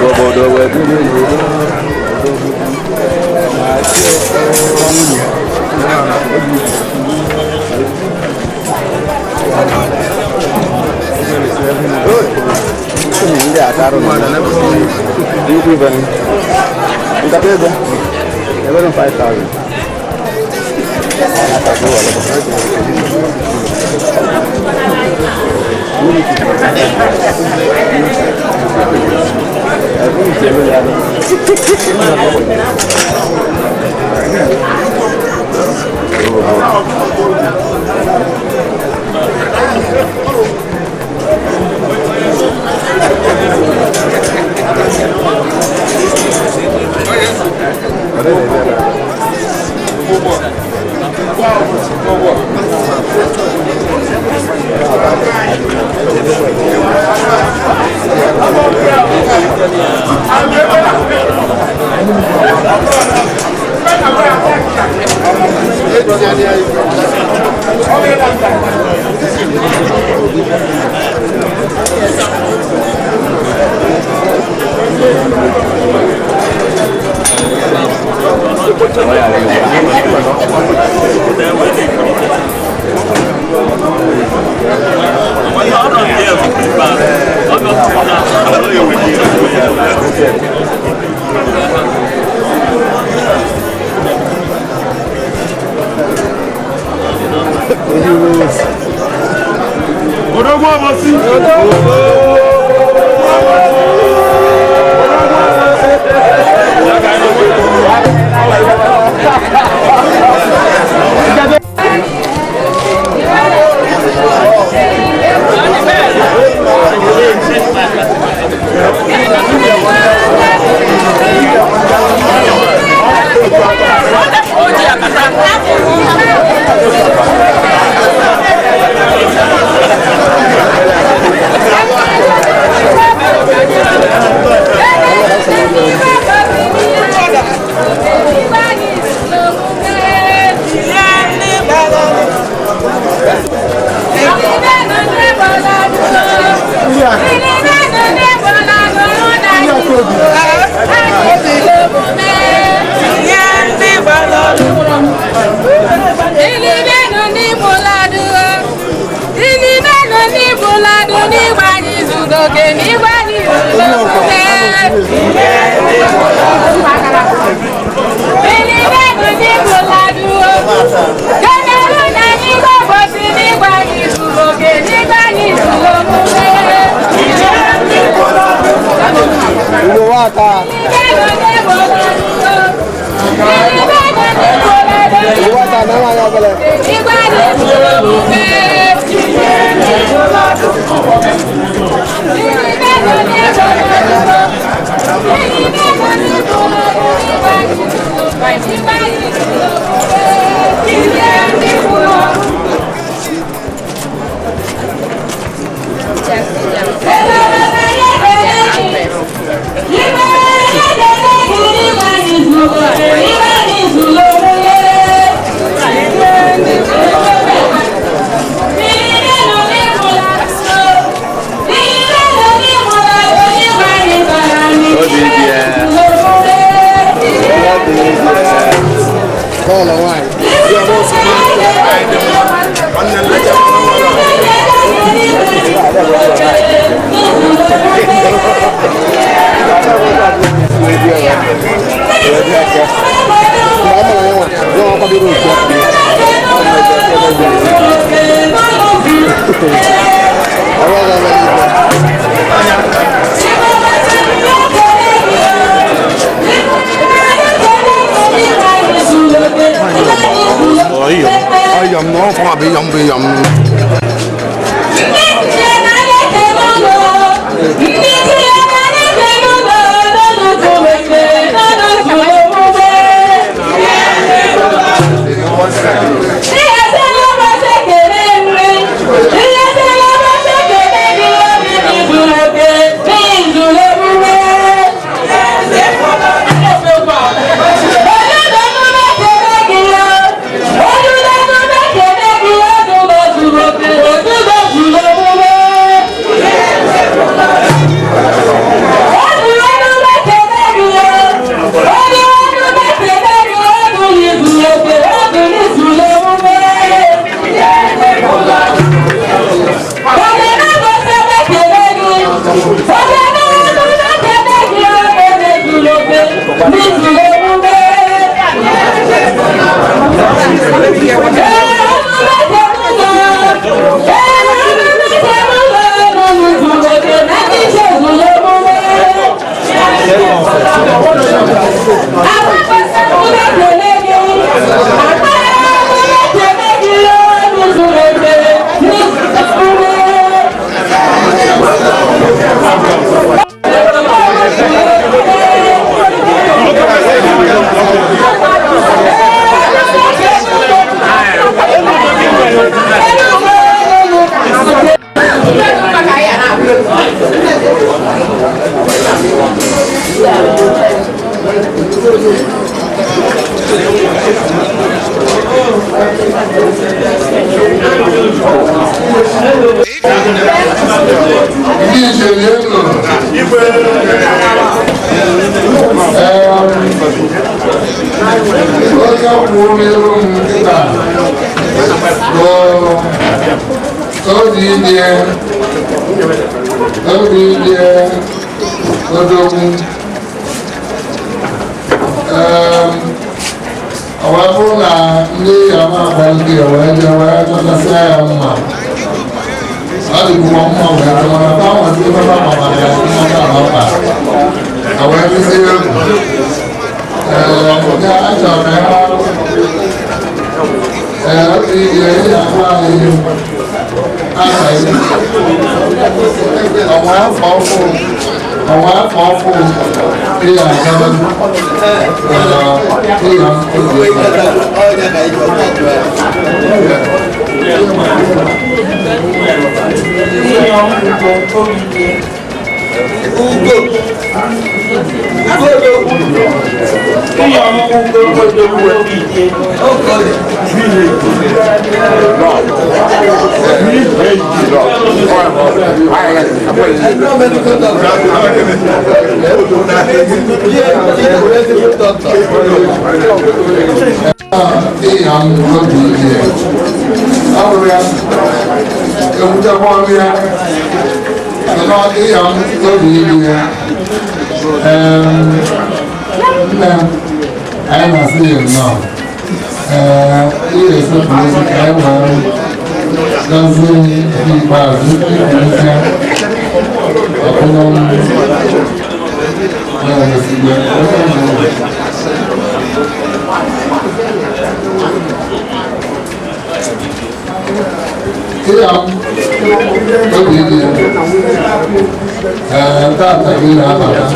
Obodo wee biri n'udo. Ndị a karụ nnukwu ibe nkata ego ewere m 5000. Odogwu Obosi. Ndị njem elu. Onye kwuru n'iru m nkịta bụ obi die obi die odogwu. Ọ wee bụrụ na ndị ama agba ndị wee jee wee chọtasịa ya mma, ọ dịbụkwa mma wee chọọ, mana fa nwazi ebe fa mabara ya mmata na ọkpa a wee dịzie egwu. Ee, nke achọrọ ka ya. Ee, obi ihe ị na-agwa anyị aha gị, ọnwa afọ ọfụ, ọnwa afọ ọfụ ị ga-agaba ịya obi. Ịya obi ihe ọ bụrụ ya ewutekwa ọnụ ya nọ ịya obi ihe. Ee, nne m, anyị na-asị ya nnọọ. Ee, ị ga-esepụrụ ezi ka anyị wee gọzie nke ikpeazụ ịkwụsịa ọbụla na-egosigbe onye mbụ. Ịya obi dị ya. Ee, tata gị na-abata.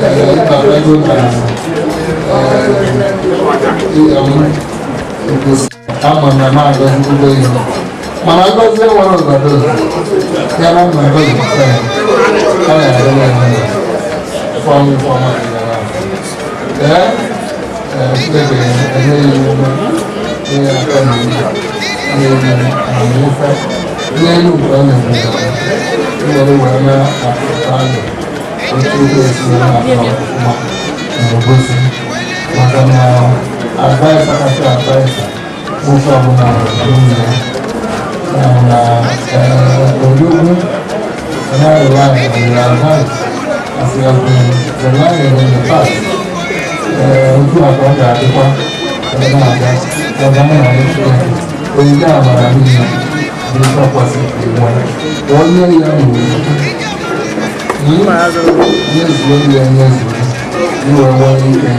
Ee, ịbatago na ee ịya m gosi ama na m agọzigo ihe, mana agọzi nwere ọgọdọ ya na mma agọzi ya, ọ na-adịrị ya mma fọm fọm. Ee ee, Chineke enye ya ume, nye ya aka na ume, nye ya amamife n'elu nke ọ na-eme nwere wee na-apụta ndụ otu ụzọ esi wee na-akọ ọfụma na ogosi, maka na adviser kasị adviser nwoke ọbụla nwunye ya na odogwu na-rely on your advice as you have been relying in the past. Ee, otu a ka ọ ga-adịkwa ebe na-aga ọga na Chineke onyinye amara niile bụ ife kwesịrị inwe ka onye ya nwere nyezuo ya, nyezuo iwe nwee ike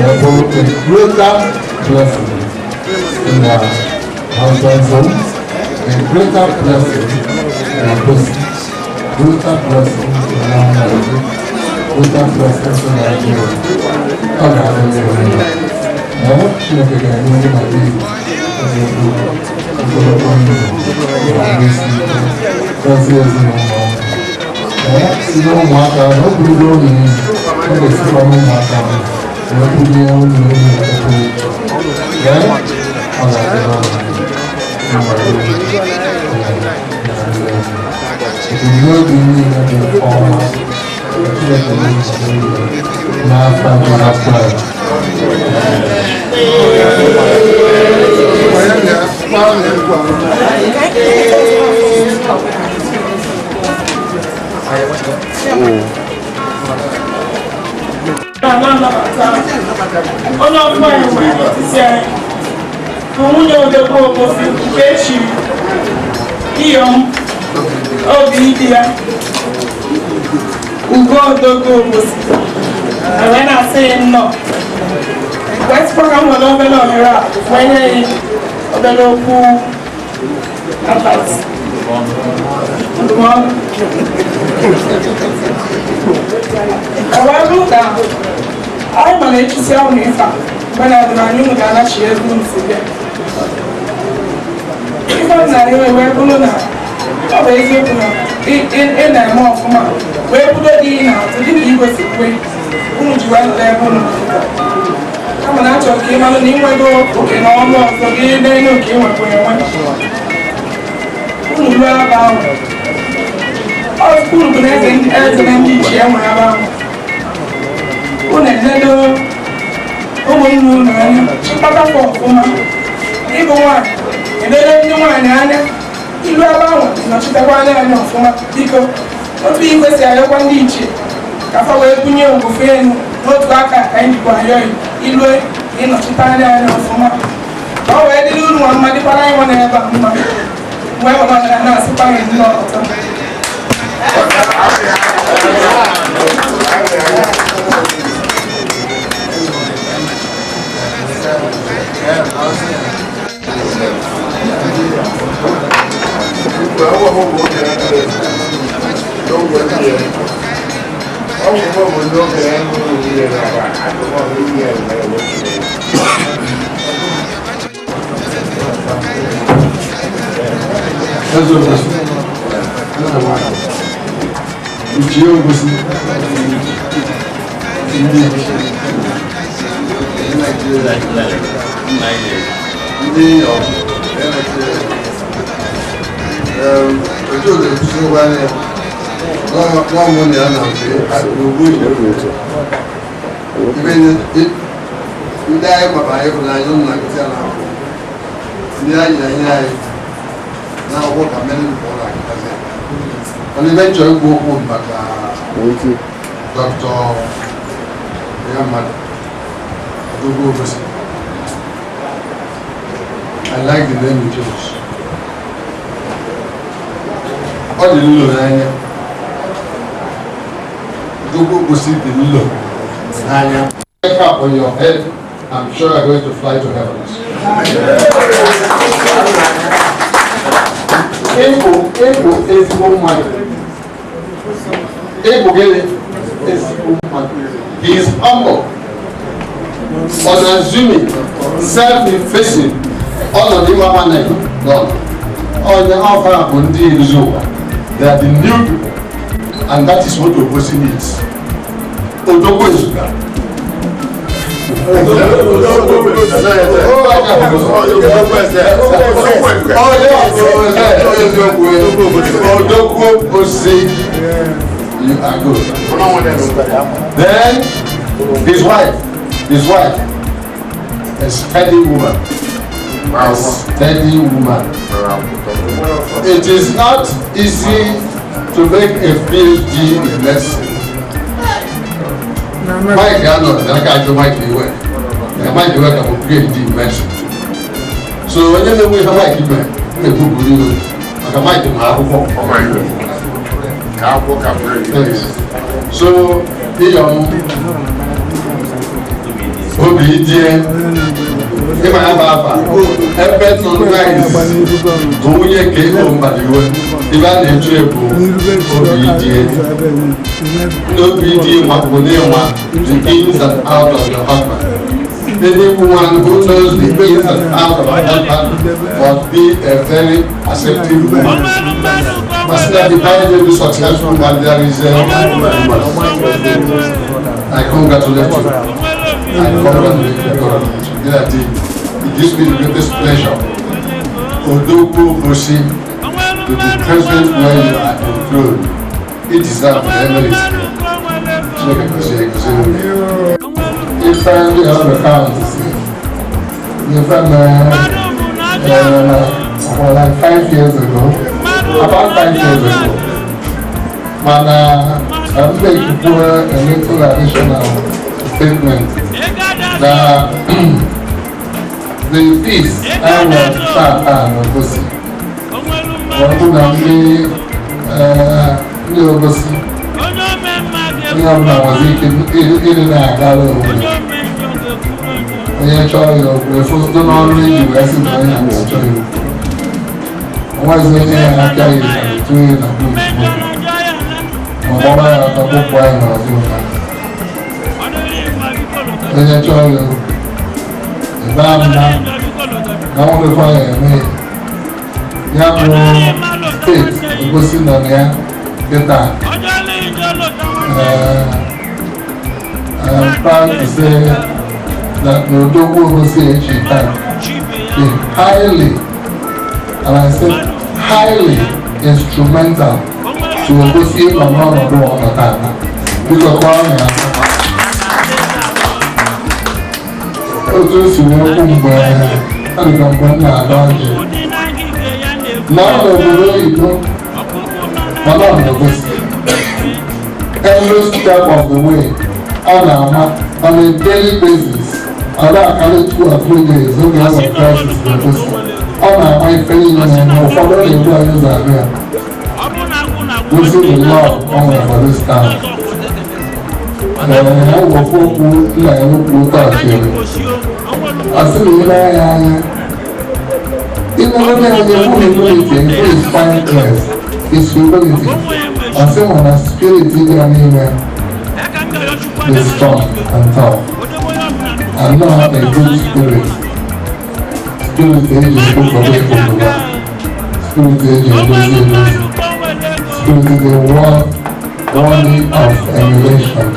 wee bụrụ a greater blessing in your husband's home, a greater blessing in your business, greater blessing in your marriage, greater blessing in Nigeria. Ọ ga-adị mma. Ee, Chineke ga-enye gị na di ezigbo ogologo ndụ na ahụ isi ike, gọzie ezinụlọ unu. Ee, si n'ụmụaka na o burugo unu izu, ọ ga-esikwa n'ụmụaka unu wee bulie unu elu ebe. Ee, ọ ga-adịrị unu mma. Ebumnobi niile dị ọma, Chineke na-ejide n'afọ Jizọs Kraịst. Onye ọbụla enwe etiti anyị bụ nwunye odogwu Obosi nke echiri Iyom obi di ya. Ugo Odogwu Obosi. Wee na-asị ya nnọọ. Wee sịkwa ka m nwere obere ohere a wee nye ya obere okwu advice. Ndụmọdụ. Ọ wee bụrụ na anyị ma na-echisi ahụ na ife a mgbe na-adịrị anyị, unu ga-anachi ebe unu si bịa. Ife m na-arịọ wee bụrụ na ọ bụ eziokwu na ị na-eme ọfụma wee budo dị ị na-atụ dịka igwe si kwe unu ji wee nọrọ ebe unu nọ. Kama na achọrọ ka ị mara na ịnwego oke na ọnụ ọzọ gị n'elu nke ị nwekwa enwe. Unu ruo ebe ahụ, unu bụ na eze ndị eze na ndị ichie nwere ebe ahụ, unu eledo ụmụnne unu anya, chịkọtakwa ọfụma. Ịbụ nwaanyị, elele ndị nwaanyị anya. Ilu ebe ahụ, nọchitekwa anya anya ọfụma. Biko, otu igwe si ayọkwa ndị ichie ka fa wee bunye ofufe elu, n'otu aka ka anyị jikwa ayọ ilue ịnọchite anya anya ọfụma, ka ọ wee dịrị unu nwa mma, dịkwara anyị nwa n'ebe a mma. Mgbe e nwere na-asịkwa gị nnọọ ọtọ. Eze Obosi, eze nwanyị, Ichie Obosi, ndị ndị otu na-ekwusikwa ya n'ọmụ na ya na nke ugbu ibe ndị anyị gbara ịhụnanya ụmụ na nkịtị a na-akwụ ndị anyị na ihe anyị na-akwụkwọ ka mmeri nke ụlọ akịtazi. Mana ebe nchọrọ ikwu okwu maka Dr. ya mmadụ Odogwu Obosi. I like the name you chose. Ọ dị nlo n'anya. Odogwu Obosi dị nlo n'anya. Cap on your head, I'm sure you're going to fly to heavens. Ịbụ ịbụ ezigbo mmadụ. Ịbụ gịnị? Ezigbo mmadụ. He is humble, unassuming, self-effacing. Ọnọdụ ịma nwanne nọ. Onye ọfa bụ ndị nzu ụwa. They are the new people, and that is what Obosi needs. Odogwu Ezuga. Odogwu Obosi, you are good. Then his wife, a steady woman, a steady woman. It is not easy to make a PhD in medicine. Mike Arnold, n'aka ajụ Mike Iwe, na Mike Iwe ka bụ PhD in medicine. So onye na-enwe ihe Mike mere, m na-ekwupụrụ iwe maka Mike ma akwụkwọ. Yes. So ịyọm obi die ịma ya bụ afa ebe nọ izizi bụ nwunye nke ịhụ Mbadiwe, ibe a na-echu ebu obi die ndị obi die nwa bụ n'ịnwa the ins and out of your husband. Any woman who knows the ins and out of her husband must be a very accepting woman. Must not be very successful, but there is a woman. I congratulate you. I congratulate you. It gives me the greatest pleasure, Odogwu Obosi, to be present where you are enthroned. It deserves the memories. Chineke gozie gozie nwunye. Ife ndị ọrụ count si ife mere like 5 years ago, about 5 years ago. Mana m make a little additional statement na the peace enwere tata n'Obosi, ọ bụ na ndị Obosi Onye ọbụla nwere ike ịdị na-agara onwe ya. Onye chọrọ ya okwu efu site n'ọrụ iji wee sị na onye a na-achọ ya okwu. Onwezi onye ya aka ya ịtarị tụọ ya na buut moto ma gbara ya ọtọ kpụpụ ya n'azụ ụka. Onye chọrọ ya okwu ịba mma na nwekwa ya eme ya bụ steeti Obosi nọ na ya kịta. I am proud to say that Odogwu Obosi Echi taa is highly, and I say highly instrumental to Obosi ịnọ n'ọnọdụ ọ nọ tata. Biko kọọ na ya. Otu o si wee kwu mgbe adịka mgbe m na-aga ọjị na ọ n'obodo oyibo mana ọ na-egosi every step of the way ọ na-ama on a daily basis. Ọ na-akarị 2 or 3 days oge e nwere crisis na-egosi ọ na-ama ife niile na-eme. Ụfọdụ ọ na-ebu anyị ụzọ abịa ya gosi the love ọ nwere for this town. Ee, ewepụ okwu nna ya okwu tachiri asị na ile anya anya ịnọgide anya humility, his kindness, his humility, asị ma na spirit dị ya n'ime is strong and tough and not a good spirit, spirit eji ekpokọba ekpokọba, spirit eji edozi edozi, spirit dị worthy of emulation.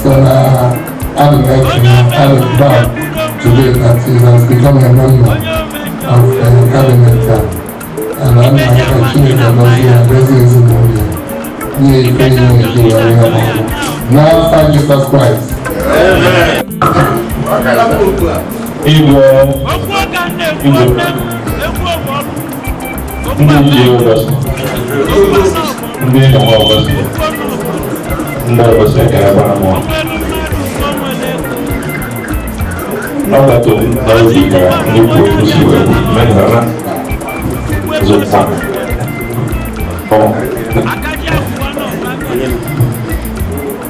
So na I'm I'm proud today that he has become a member of the cabinet, and I'm like Chineke gọzie ya, gọzie ezinụlọ ya, nye ife niile eji were ya n'ọrụ n'afa Jizọs Kraịst. Igwe igwe, ndị ji Obosi, ndị nwe Obosi, ndị Obosi, ekele gbara m. Ọ gatụ n'obi ka ndị kwu okwu si wee kwu mmeghara zụkwa ọ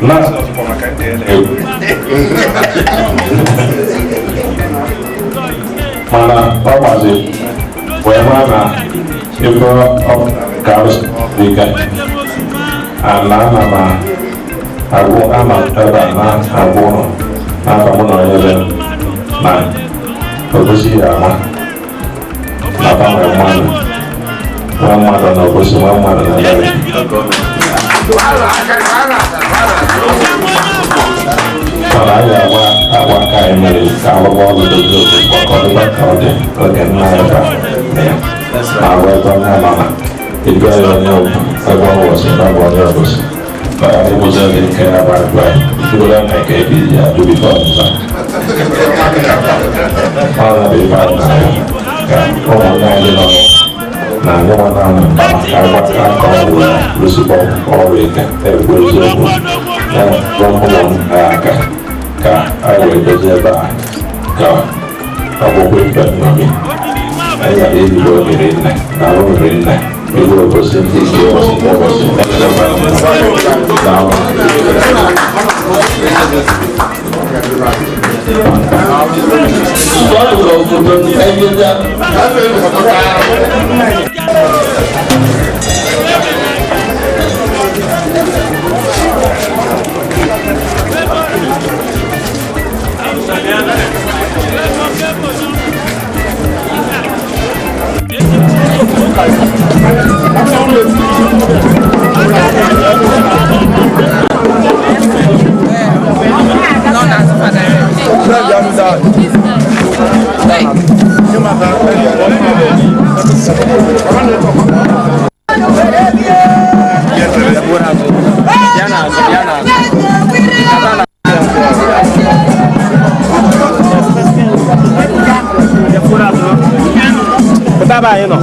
na egwu, mana ọ gbazi wee mara na ebe ọ ka dị ike ala ana m agwụ ama ebe a na-agwụ ụlọ n'afa mụ na onye be m na Obosi ya ama na ba nwere mmadụ nwa mmadụ na Obosi, nwa mmadụ na ebe. Mana anyị agba agba aka anyị mere ka arụba ọrụ dozie obodo ka ọ dịkwa ka ọ dị oge nna anyị ba na ya na-agwa ebe onye ama na ịjụọ ya onye ebe ọ wụsị na ọ bụ onye Obosi ka ọ ghara ịbụzi ndị nke ya bụ agwa ikwugola na nke ebe iji ajụ bifo ọzụza ọ na-abụ ife anyị na-ahụ ka ụmụnne anyị nọ na anyị nwa na-anọ mba ka agbata aka ọrụ ya rụsikwa ọrụ ike ekwu eziokwu ya rụọ ụlọ aka ka anyị wee dozie ebe a ka ọgwụgwọ ife nnomi anyị gara ezigbo ogere nne na arụ riri nne igwe Obosi, ndị isi Obosi, ndị Obosi, daalụ. Pụtaba anyị nọ.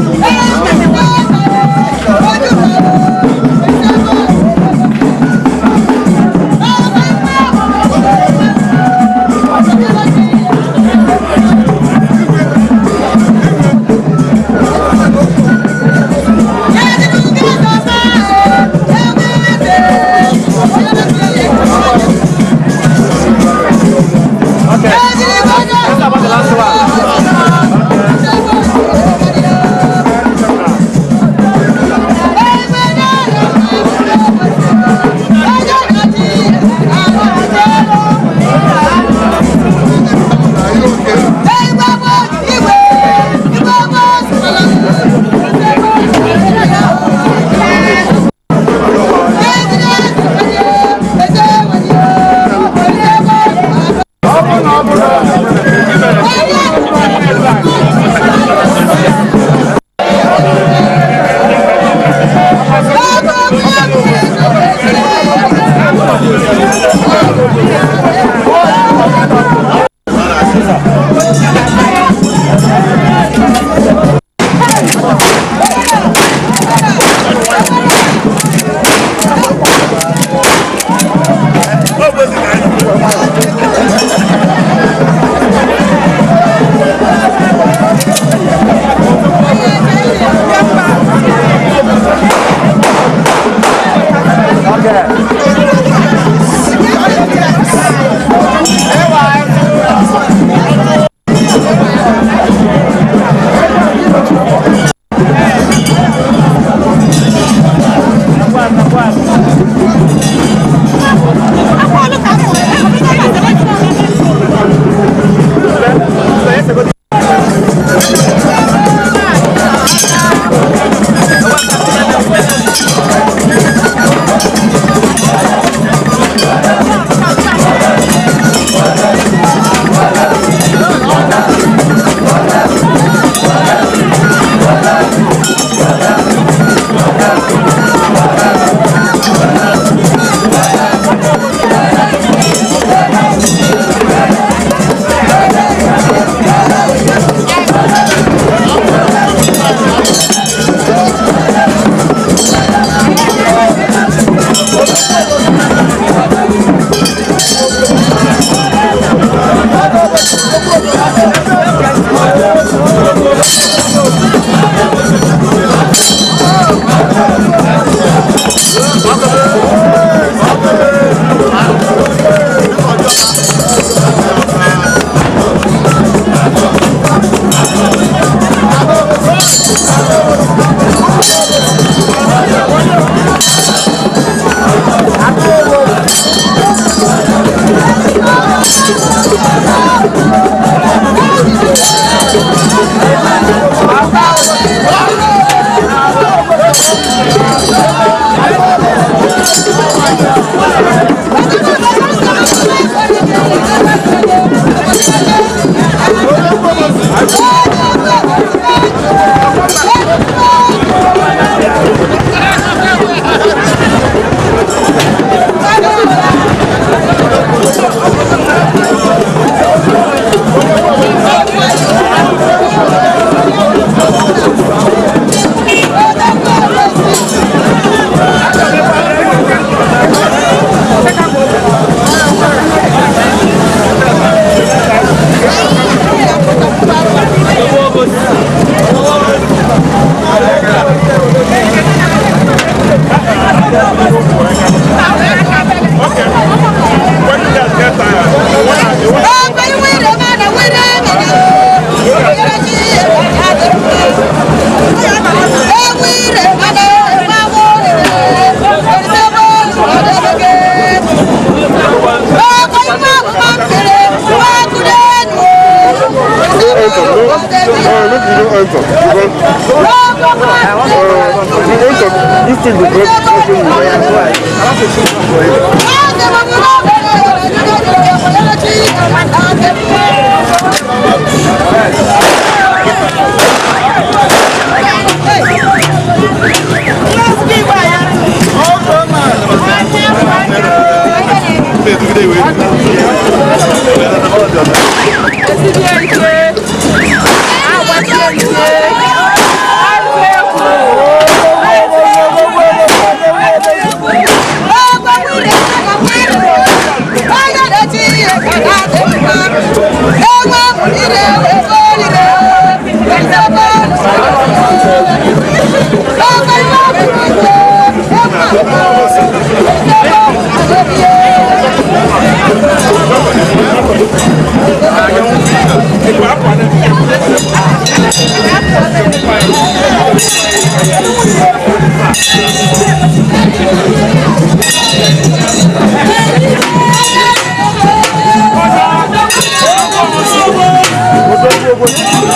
Yeah. Thank you.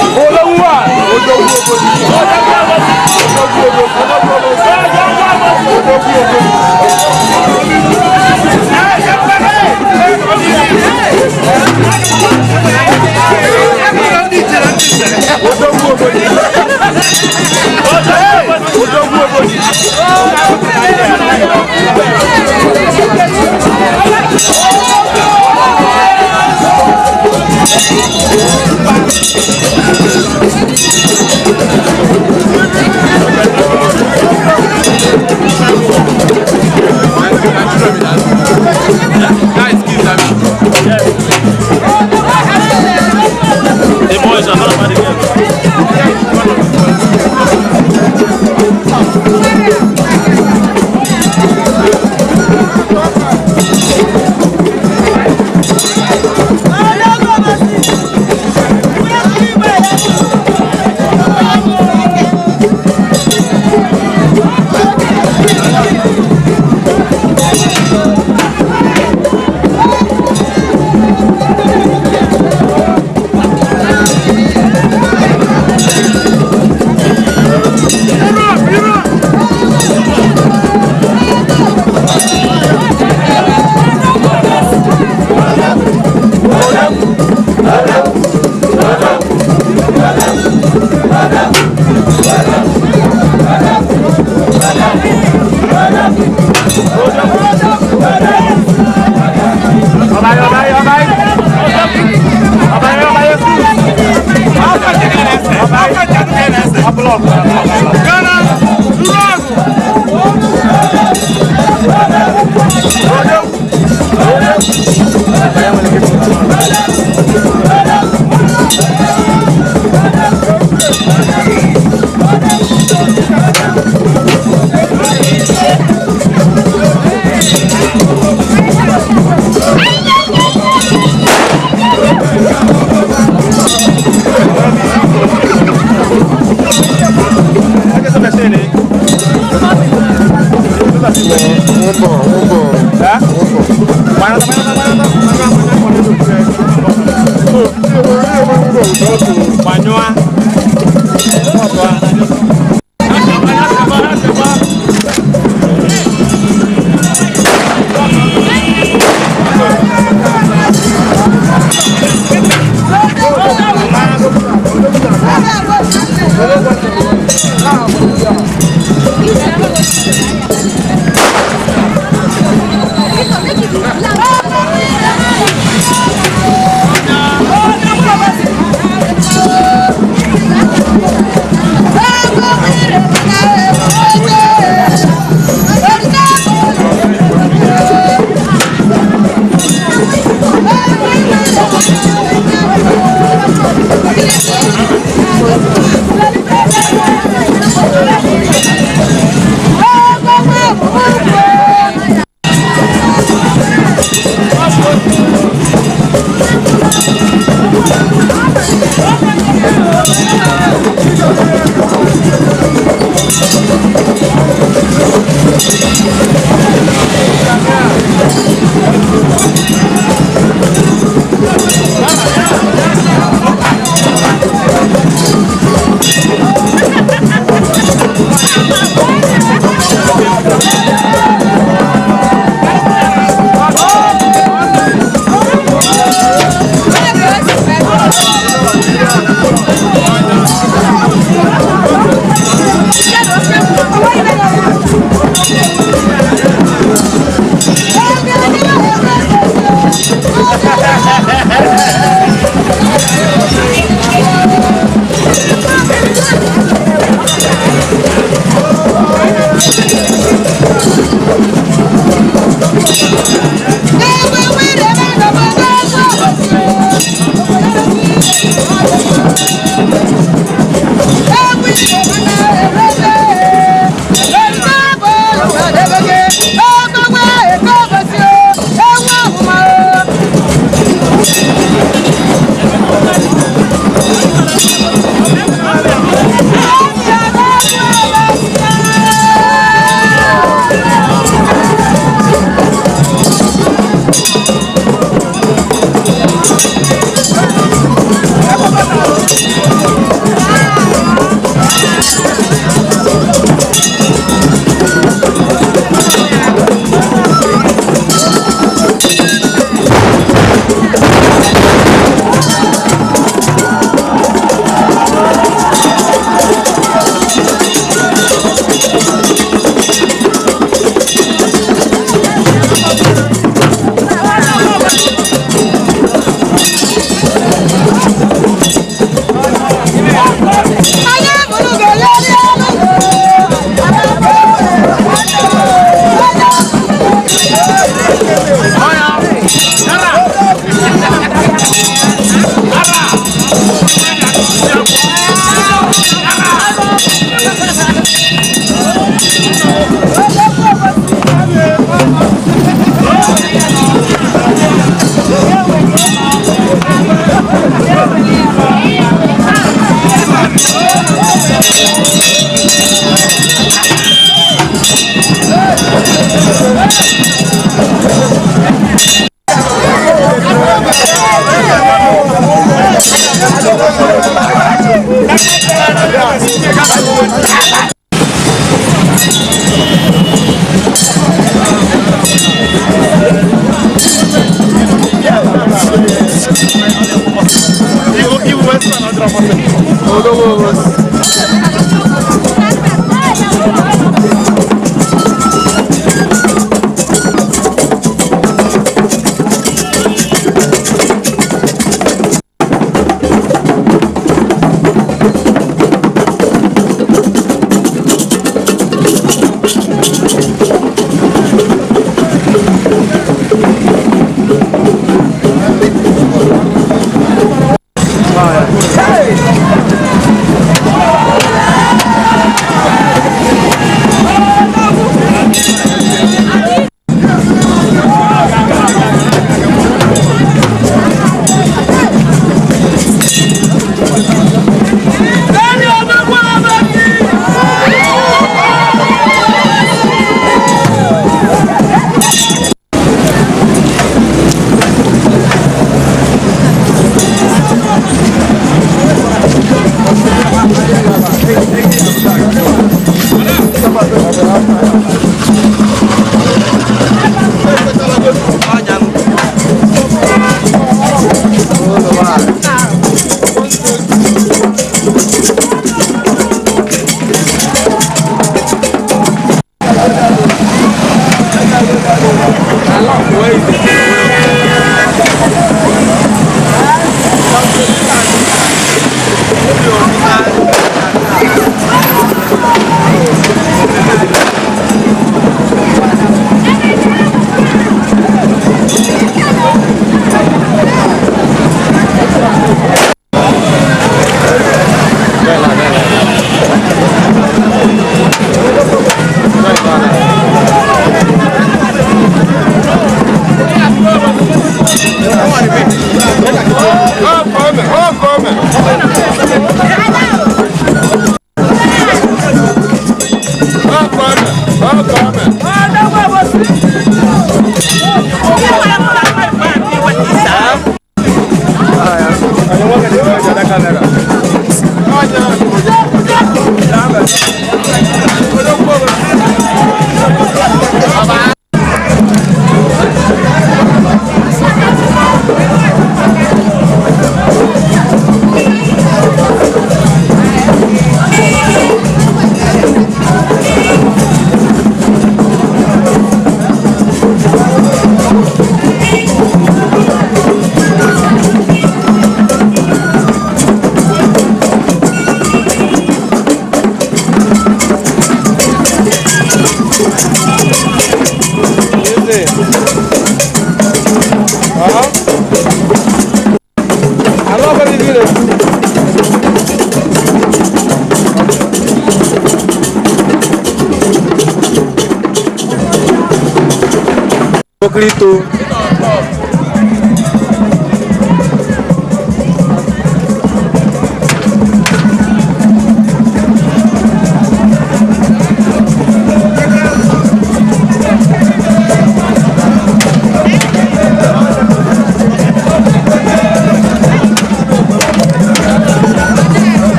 Okpokirito.